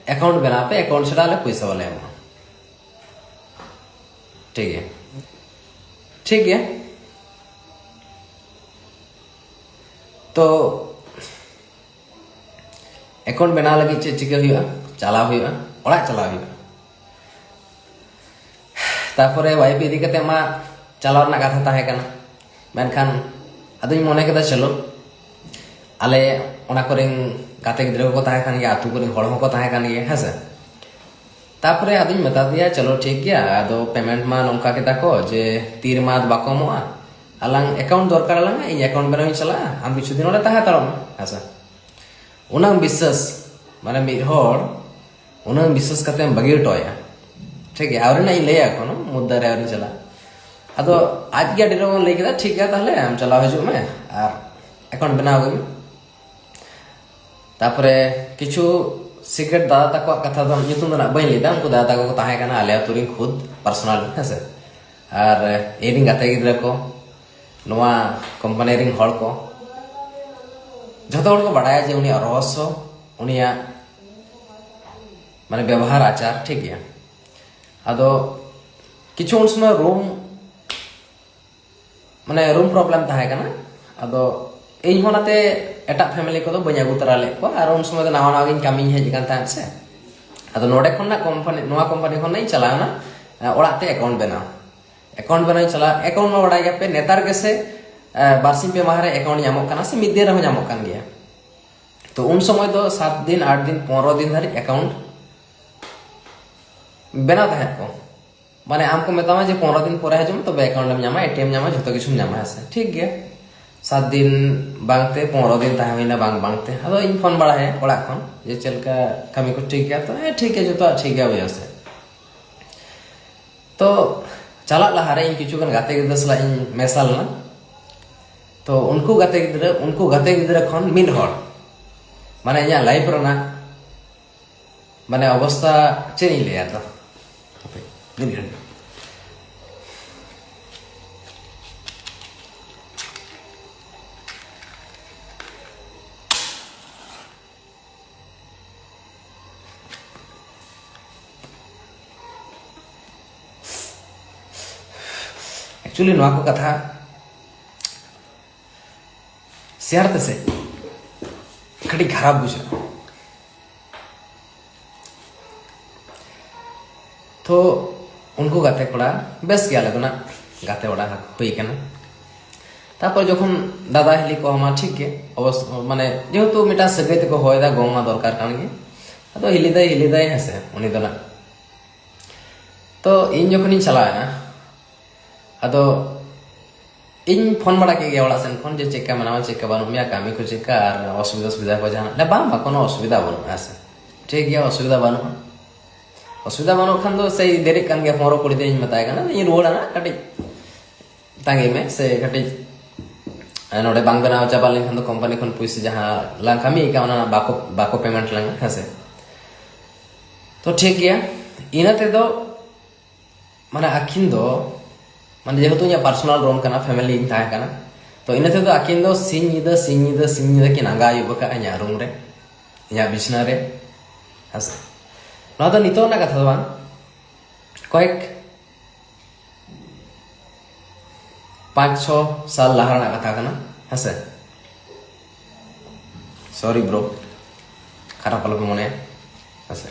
account ᱵᱮᱱᱟᱣ ᱯᱮ, account ᱪᱷᱟᱲᱟ ᱟᱞᱮ ᱯᱚᱭᱥᱟ ᱵᱟᱞᱮ ᱮᱢᱚᱜᱼᱟ᱾ ᱴᱷᱤᱠ ᱜᱮᱭᱟ, ᱴᱷᱤᱠ ᱜᱮᱭᱟ᱾ ᱛᱚ ᱮᱠᱟᱣᱩᱱᱴ ᱵᱮᱱᱟᱣ ᱞᱟᱹᱜᱤᱫ ᱪᱮᱫ ᱪᱤᱠᱟᱹ ᱦᱩᱭᱩᱜᱼᱟ? ᱪᱟᱞᱟᱣ ᱦᱩᱭᱩᱜᱼᱟ, ᱚᱲᱟᱜ ᱪᱟᱞᱟᱣ ᱦᱩᱭᱩᱜᱼᱟ᱾ ᱛᱟᱨᱯᱚᱨᱮ ᱣᱟᱭᱤᱯ ᱤᱫᱤ ᱠᱟᱛᱮ ᱢᱟ ᱪᱟᱞᱟᱣ ᱨᱮᱱᱟᱜ ᱠᱟᱛᱷᱟ ᱛᱟᱦᱮᱸ ᱠᱟᱱᱟ, ᱢᱮᱱᱠᱷᱟᱱ ᱟᱫᱚᱧ ᱢᱚᱱᱮ ᱠᱮᱫᱟ, ᱪᱚᱞᱚ, ᱟᱞᱮ ᱚᱱᱟ ᱠᱚᱨᱮᱱ ᱜᱟᱛᱮ ᱜᱤᱫᱽᱨᱟᱹ ᱠᱚᱠᱚ ᱛᱟᱦᱮᱸ ᱠᱟᱱ ᱜᱮᱭᱟ, ᱟᱹᱛᱩ ᱠᱚᱨᱮᱱ ᱦᱚᱲ ᱦᱚᱸᱠᱚ ᱛᱟᱦᱮᱸ ᱠᱟᱱ ᱜᱮᱭᱟ, ᱦᱮᱸ ᱥᱮ᱾ ᱛᱟᱨᱯᱚᱨᱮ ᱟᱫᱚᱧ ᱢᱮᱛᱟ ᱫᱮᱭᱟ, ᱪᱚᱞᱚ ᱴᱷᱤᱠ ᱜᱮᱭᱟ, ᱟᱫᱚ ᱯᱮᱢᱮᱱᱴ ᱢᱟ ᱱᱚᱝᱠᱟ ᱠᱮᱫᱟ ᱠᱚ ᱡᱮ ᱛᱤ ᱨᱮᱢᱟ ᱵᱟᱠᱚ ᱮᱢᱚᱜᱼᱟ, ᱟᱞᱟᱝ ᱮᱠᱟᱣᱩᱱᱴ ᱫᱚᱨᱠᱟᱨ ᱟᱞᱟᱝᱟ, ᱤᱧ ᱮᱠᱟᱣᱩᱱᱴ ᱵᱮᱱᱟᱣ ᱤᱧ ᱪᱟᱞᱟᱜᱼᱟ, ᱟᱢ ᱠᱤᱪᱷᱩ ᱫᱤᱱ ᱚᱸᱰᱮ ᱛᱟᱦᱮᱸ ᱦᱟᱛᱟᱲᱚᱜ ᱢᱮ, ᱦᱮᱸ ᱥᱮ᱾ ᱩᱱᱟᱹᱝ ᱵᱤᱥᱥᱟᱹᱥ, ᱢᱟᱱᱮ ᱢᱤᱫ ᱦᱚᱲ ᱩᱱᱟᱹᱝ ᱵᱤᱥᱥᱟᱹᱥ ᱠᱟᱛᱮᱢ ᱵᱟᱹᱜᱤ ᱦᱚᱴᱚ ᱟᱭᱟ᱾ ᱴᱷᱤᱠ ᱜᱮᱭᱟ, ᱟᱹᱣᱨᱤ ᱱᱟᱜ ᱤᱧ ᱞᱟᱹᱭᱟ, ᱮᱠᱷᱚᱱᱳ ᱢᱩᱫᱽᱫᱟ ᱨᱮ ᱟᱹᱣᱨᱤ ᱪᱟᱞᱟᱜ᱾ ᱟᱫᱚ ᱟᱡ ᱜᱮ ᱟᱹᱰᱤ ᱞᱚᱜᱚᱱ ᱞᱟᱹᱭ ᱠᱮᱫᱟ, ᱴᱷᱤᱠ ᱜᱮᱭᱟ, ᱛᱟᱦᱞᱮ ᱟᱢ ᱪᱟᱞᱟᱣ ᱦᱤᱡᱩᱜ ᱢᱮ ᱟᱨ ᱮᱠᱟᱣᱩᱱᱴ ᱵᱮᱱᱟᱣ ᱟᱹᱜᱩᱭ ᱢᱮ᱾ ᱛᱟᱯᱚᱨᱮ ᱠᱤᱪᱷᱩ ᱥᱤᱠᱨᱮᱴ ᱫᱟᱫᱟ ᱛᱟᱠᱚᱣᱟᱜ ᱠᱟᱛᱷᱟ ᱫᱚ, ᱧᱩᱛᱩᱢ ᱫᱚ ᱱᱟᱜ ᱵᱟᱹᱧ ᱞᱟᱹᱭᱫᱟ, ᱩᱱᱠᱩ ᱫᱟᱫᱟ ᱛᱟᱠᱚ ᱠᱚ ᱛᱟᱦᱮᱸ ᱠᱟᱱᱟ ᱟᱞᱮ ᱟᱹᱛᱩ ᱨᱮᱱ ᱠᱷᱩᱫ ᱯᱟᱨᱥᱚᱱᱟᱞ, ᱦᱮᱸ ᱥᱮ᱾ ᱟᱨ ᱤᱧ ᱨᱮᱱ ᱜᱟᱛᱮ ᱜᱤᱫᱽᱨᱟᱹ ᱠᱚ, ᱱᱚᱣᱟ ᱠᱳᱢᱯᱟᱱᱤ ᱨᱮᱱ ᱦᱚᱲ ᱠᱚ, ᱡᱷᱚᱛᱚ ᱦᱚᱲ ᱠᱚ ᱵᱟᱲᱟᱭᱟ ᱡᱮ ᱩᱱᱤᱭᱟᱜ ᱨᱚᱦᱚᱥᱥᱚ, ᱩᱱᱤᱭᱟᱜ ᱢᱟᱱᱮ ᱵᱮᱵᱚᱦᱟᱨ ᱟᱪᱟᱨ, ᱴᱷᱤᱠ ᱜᱮᱭᱟ᱾ ᱟᱫᱚ ᱠᱤᱪᱷᱩ ᱩᱱ ᱥᱚᱢᱚᱭ ᱨᱩᱢ, ᱢᱟᱱᱮ ᱨᱩᱢ ᱯᱨᱚᱵᱞᱮᱢ ᱛᱟᱦᱮᱸ ᱠᱟᱱᱟ᱾ ᱟᱫᱚ ᱤᱧ ᱦᱚᱸ ᱚᱱᱟᱛᱮ ᱮᱴᱟᱜ ᱯᱷᱮᱢᱮᱞᱤ ᱠᱚᱫᱚ ᱵᱟᱹᱧ ᱟᱹᱜᱩ ᱛᱚᱨᱟ ᱞᱮᱫ ᱠᱚᱣᱟ, ᱟᱨ ᱩᱱ ᱥᱚᱢᱚᱭ ᱫᱚ ᱱᱟᱣᱟ ᱱᱟᱣᱟ ᱜᱤᱧ ᱠᱟᱹᱢᱤᱧ ᱦᱮᱡ ᱟᱠᱟᱱ ᱛᱟᱦᱮᱸᱫ ᱥᱮ᱾ ᱟᱫᱚ ᱱᱚᱰᱮ ᱠᱷᱚᱱ ᱱᱟᱜ ᱠᱳᱢᱯᱟᱱᱤ, ᱱᱚᱣᱟ ᱠᱳᱢᱯᱟᱱᱤ ᱠᱷᱚᱱ ᱱᱟᱜ ᱤᱧ ᱪᱟᱞᱟᱣ ᱮᱱᱟ, ᱮ, ᱚᱲᱟᱜ ᱛᱮ ᱮᱠᱟᱣᱩᱱᱴ ᱵᱮᱱᱟᱣ᱾ ᱮᱠᱟᱣᱩᱱᱴ ᱵᱮᱱᱟᱣ ᱤᱧ ᱪᱟᱞᱟᱜ, ᱮᱠᱟᱣᱩᱱᱴ ᱢᱟ ᱵᱟᱲᱟᱭ ᱜᱮᱭᱟᱯᱮ, ᱱᱮᱛᱟᱨ ᱜᱮᱥᱮ, ᱮ, ᱵᱟᱨᱥᱤᱧ ᱯᱮ ᱢᱟᱦᱟ ᱨᱮ ᱮᱠᱟᱣᱩᱱᱴ ᱧᱟᱢᱚᱜ ᱠᱟᱱᱟ ᱥᱮ ᱢᱤᱫ ᱫᱤᱱ ᱨᱮᱦᱚᱸ ᱧᱟᱢᱚᱜ ᱠᱟᱱ ᱜᱮᱭᱟ᱾ ᱛᱚ ᱩᱱ ᱥᱚᱢᱚᱭ ᱫᱚ ᱥᱟᱛ ᱫᱤᱱ, ᱟᱴ ᱫᱤᱱ, ᱯᱚᱱᱨᱚ ᱫᱤᱱ ᱫᱷᱟᱹᱨᱤᱡ ᱮᱠᱟᱣᱩᱱᱴ ᱵᱮᱱᱟᱣ ᱛᱟᱦᱮᱸᱫ ᱠᱚ᱾ ᱢᱟᱱᱮ ᱟᱢ ᱠᱚ ᱢᱮᱛᱟᱢᱟ ᱡᱮ ᱯᱚᱱᱨᱚ ᱫᱤᱱ ᱯᱚᱨᱮ ᱦᱤᱡᱩᱜ ᱢᱮ, ᱛᱚᱵᱮ ᱮᱠᱟᱣᱩᱱᱴ ᱮᱢ ᱧᱟᱢᱟ, ᱮᱴᱤᱮᱢ ᱧᱟᱢᱟ, ᱡᱷᱚᱛᱚ ᱠᱤᱪᱷᱩᱢ ᱧᱟᱢᱟ, ᱦᱮᱸ ᱥᱮ, ᱴᱷᱤᱠ ᱜᱮᱭᱟ᱾ ᱥᱟᱛ ᱫᱤᱱ ᱵᱟᱝᱛᱮ ᱯᱚᱱᱨᱚ ᱫᱤᱱ ᱛᱟᱦᱮᱸ ᱦᱩᱭᱱᱟ, ᱵᱟᱝ ᱵᱟᱝᱛᱮ᱾ ᱟᱫᱚ ᱤᱧ ᱯᱷᱳᱱ ᱵᱟᱲᱟᱭᱟ ᱚᱲᱟᱜ ᱠᱷᱚᱱ ᱡᱮ ᱪᱮᱫ ᱞᱮᱠᱟ ᱠᱟᱹᱢᱤ ᱠᱚ ᱴᱷᱤᱠ ᱜᱮᱭᱟ? ᱛᱚ ᱦᱮᱸ, ᱴᱷᱤᱠ ᱜᱮᱭᱟ, ᱡᱷᱚᱛᱚᱣᱟᱜ ᱴᱷᱤᱠ ᱜᱮᱭᱟ ᱵᱚᱭᱦᱟ ᱥᱮ᱾ ᱛᱚ ᱪᱟᱞᱟᱜ ᱞᱟᱦᱟᱨᱮ ᱤᱧ ᱠᱤᱪᱷᱩ ᱜᱟᱱ ᱜᱟᱛᱮ ᱜᱤᱫᱽᱨᱟᱹ ᱥᱟᱞᱟᱜ ᱤᱧ ᱢᱮᱥᱟ ᱞᱮᱱᱟ᱾ ᱛᱚ ᱩᱱᱠᱩ ᱜᱟᱛᱮ ᱜᱤᱫᱽᱨᱟᱹ, ᱩᱱᱠᱩ ᱜᱟᱛᱮ ᱜᱤᱫᱽᱨᱟᱹ ᱠᱷᱚᱱ ᱢᱤᱫ ᱦᱚᱲ, ᱢᱟᱱᱮ ᱤᱧᱟᱹᱜ ᱞᱟᱭᱤᱯᱷ ᱨᱮᱱᱟᱜ ᱢᱟᱱᱮ ᱚᱵᱚᱥᱛᱟ ᱪᱮᱫ ᱤᱧ ᱞᱟᱹᱭᱟ? ᱛᱚ ᱦᱟᱯᱮ, ᱢᱤᱫ ᱜᱷᱟᱹᱲᱤᱡ᱾ ᱮᱠᱪᱩᱭᱮᱞᱤ ᱱᱚᱣᱟ ᱠᱚ ᱠᱟᱛᱷᱟ ᱥᱮᱭᱟᱨ ᱛᱮᱥᱮ ᱠᱟᱹᱴᱤᱡ ᱠᱷᱟᱨᱟᱯ ᱵᱩᱡᱷᱟᱹᱜᱼᱟ᱾ ᱛᱚ ᱩᱱᱠᱩ ᱜᱟᱛᱮ ᱠᱚᱲᱟ ᱵᱮᱥ ᱜᱮ, ᱟᱞᱮ ᱫᱚ ᱱᱟᱜ ᱜᱟᱛᱮ ᱚᱲᱟᱜ ᱦᱩᱭ ᱠᱟᱱᱟ᱾ ᱛᱟᱨᱯᱚᱨ ᱡᱚᱠᱷᱚᱱ ᱫᱟᱫᱟ ᱦᱤᱞᱤ ᱠᱚ ᱢᱟ ᱴᱷᱤᱠ ᱜᱮ, ᱚᱵᱚᱥ-, ᱢᱟᱱᱮ ᱡᱮᱦᱮᱛᱩ ᱢᱤᱫᱴᱟᱝ ᱥᱟᱹᱜᱟᱹᱭ ᱛᱮᱠᱚ ᱦᱚᱦᱚᱭᱮᱫᱟ, ᱜᱚᱝ ᱢᱟ ᱫᱚᱨᱠᱟᱨ ᱠᱟᱱ ᱜᱮ᱾ ᱟᱫᱚ ᱦᱤᱞᱤ ᱫᱟᱭ, ᱦᱤᱞᱤ ᱫᱟᱭ, ᱦᱮᱸ ᱥᱮ, ᱩᱱᱤ ᱫᱚ ᱱᱟᱜ᱾ ᱛᱚ ᱤᱧ ᱡᱚᱠᱷᱚᱱᱤᱧ ᱪᱟᱞᱟᱣᱮᱱᱟ, ᱟᱫᱚ ᱤᱧ ᱯᱷᱳᱱ ᱵᱟᱲᱟ ᱠᱮᱫ ᱜᱮᱭᱟ ᱚᱲᱟᱜ ᱥᱮᱱ ᱠᱷᱚᱱ ᱡᱮ ᱪᱮᱫ ᱞᱮᱠᱟ ᱢᱮᱱᱟᱢᱟ, ᱪᱮᱫ ᱞᱮᱠᱟ ᱵᱟᱹᱱᱩᱜ ᱢᱮᱭᱟ, ᱠᱟᱹᱢᱤ ᱠᱚ ᱪᱮᱫ ᱞᱮᱠᱟ, ᱟᱨ ᱚᱥᱩᱵᱤᱫᱷᱟ ᱥᱩᱵᱤᱫᱷᱟ ᱠᱚ ᱡᱟᱦᱟᱱᱟᱜ? ᱞᱟᱹᱭ, "ᱵᱟᱝ ᱵᱟᱝ, ᱠᱳᱱᱳ ᱚᱥᱩᱵᱤᱫᱷᱟ ᱵᱟᱹᱱᱩᱜᱼᱟ, ᱦᱮᱸ ᱥᱮ, ᱴᱷᱤᱠ ᱜᱮᱭᱟ, ᱚᱥᱩᱵᱤᱫᱷᱟ ᱵᱟᱹᱱᱩᱜᱼᱟ᱾" ᱚᱥᱩᱵᱤᱫᱷᱟ ᱵᱟᱹᱱᱩᱜ ᱠᱷᱟᱱ ᱫᱚ ᱥᱮᱭ ᱫᱮᱨᱤᱜ ᱠᱟᱱ ᱜᱮᱭᱟ, ᱯᱚᱱᱨᱚ ᱠᱩᱲᱤ ᱫᱤᱱᱤᱧ ᱢᱮᱛᱟᱭ ᱠᱟᱱᱟ, "ᱤᱧ ᱨᱩᱣᱟᱹᱲᱟ ᱱᱟᱜ, ᱠᱟᱹᱴᱤᱡ ᱛᱟᱸᱜᱤ ᱢᱮ, ᱥᱮ ᱠᱟᱹᱴᱤᱡ ᱱᱚᱰᱮ ᱵᱟᱝ ᱵᱮᱱᱟᱣ ᱪᱟᱵᱟ ᱞᱮᱱᱠᱷᱟᱱ ᱫᱚ ᱠᱳᱢᱯᱟᱱᱤ ᱠᱷᱚᱱ ᱯᱩᱭᱥᱟᱹ ᱡᱟᱦᱟᱸ ᱞᱟᱝ ᱠᱟᱹᱢᱤ ᱠᱟᱜ, ᱚᱱᱟ ᱵᱟᱠᱚ, ᱵᱟᱠᱚ ᱯᱮᱢᱮᱱᱴ ᱞᱟᱝᱟ, ᱦᱮᱸ ᱥᱮ?" ᱛᱚ ᱴᱷᱤᱠ ᱜᱮᱭᱟ, ᱤᱱᱟᱹ ᱛᱮᱫᱚ ᱢᱟᱱᱮ ᱟᱹᱠᱤᱱ ᱫᱚ, ᱢᱟᱱᱮ ᱡᱮᱦᱮᱛᱩ ᱤᱧᱟᱹᱜ ᱯᱟᱨᱥᱚᱱᱟᱞ ᱨᱩᱢ ᱠᱟᱱᱟ, ᱯᱷᱮᱢᱮᱞᱤ ᱤᱧ ᱛᱟᱦᱮᱸ ᱠᱟᱱᱟ, ᱛᱚ ᱤᱱᱟᱹ ᱛᱮᱫᱚ ᱟᱹᱠᱤᱱ ᱫᱚ ᱥᱤᱧ ᱧᱤᱫᱟᱹ, ᱥᱤᱧ ᱧᱤᱫᱟᱹ, ᱥᱤᱧ ᱧᱤᱫᱟᱹ ᱠᱤᱱ ᱟᱸᱜᱟ ᱟᱹᱭᱩᱵ ᱟᱠᱟᱫᱼᱟ ᱤᱧᱟᱹᱜ ᱨᱩᱢ ᱨᱮ, ᱤᱧᱟᱹᱜ ᱵᱤᱪᱷᱱᱟᱹ ᱨᱮ, ᱦᱮᱸ ᱥᱮ᱾ ᱱᱚᱣᱟ ᱫᱚ ᱱᱤᱛᱚᱜ ᱨᱮᱱᱟᱜ ᱠᱟᱛᱷᱟ ᱫᱚ ᱵᱟᱝ, ᱠᱚᱭᱮᱠ ᱯᱟᱸᱪ ᱪᱷᱚ ᱥᱟᱞ ᱞᱟᱦᱟ ᱨᱮᱱᱟᱜ ᱠᱟᱛᱷᱟ ᱠᱟᱱᱟ, ᱦᱮᱸ ᱥᱮ᱾ ᱥᱚᱨᱤ ᱵᱨᱳ, ᱠᱷᱟᱨᱟᱯ ᱟᱞᱚᱯᱮ ᱢᱚᱱᱮᱭᱟ, ᱦᱮᱸ ᱥᱮ᱾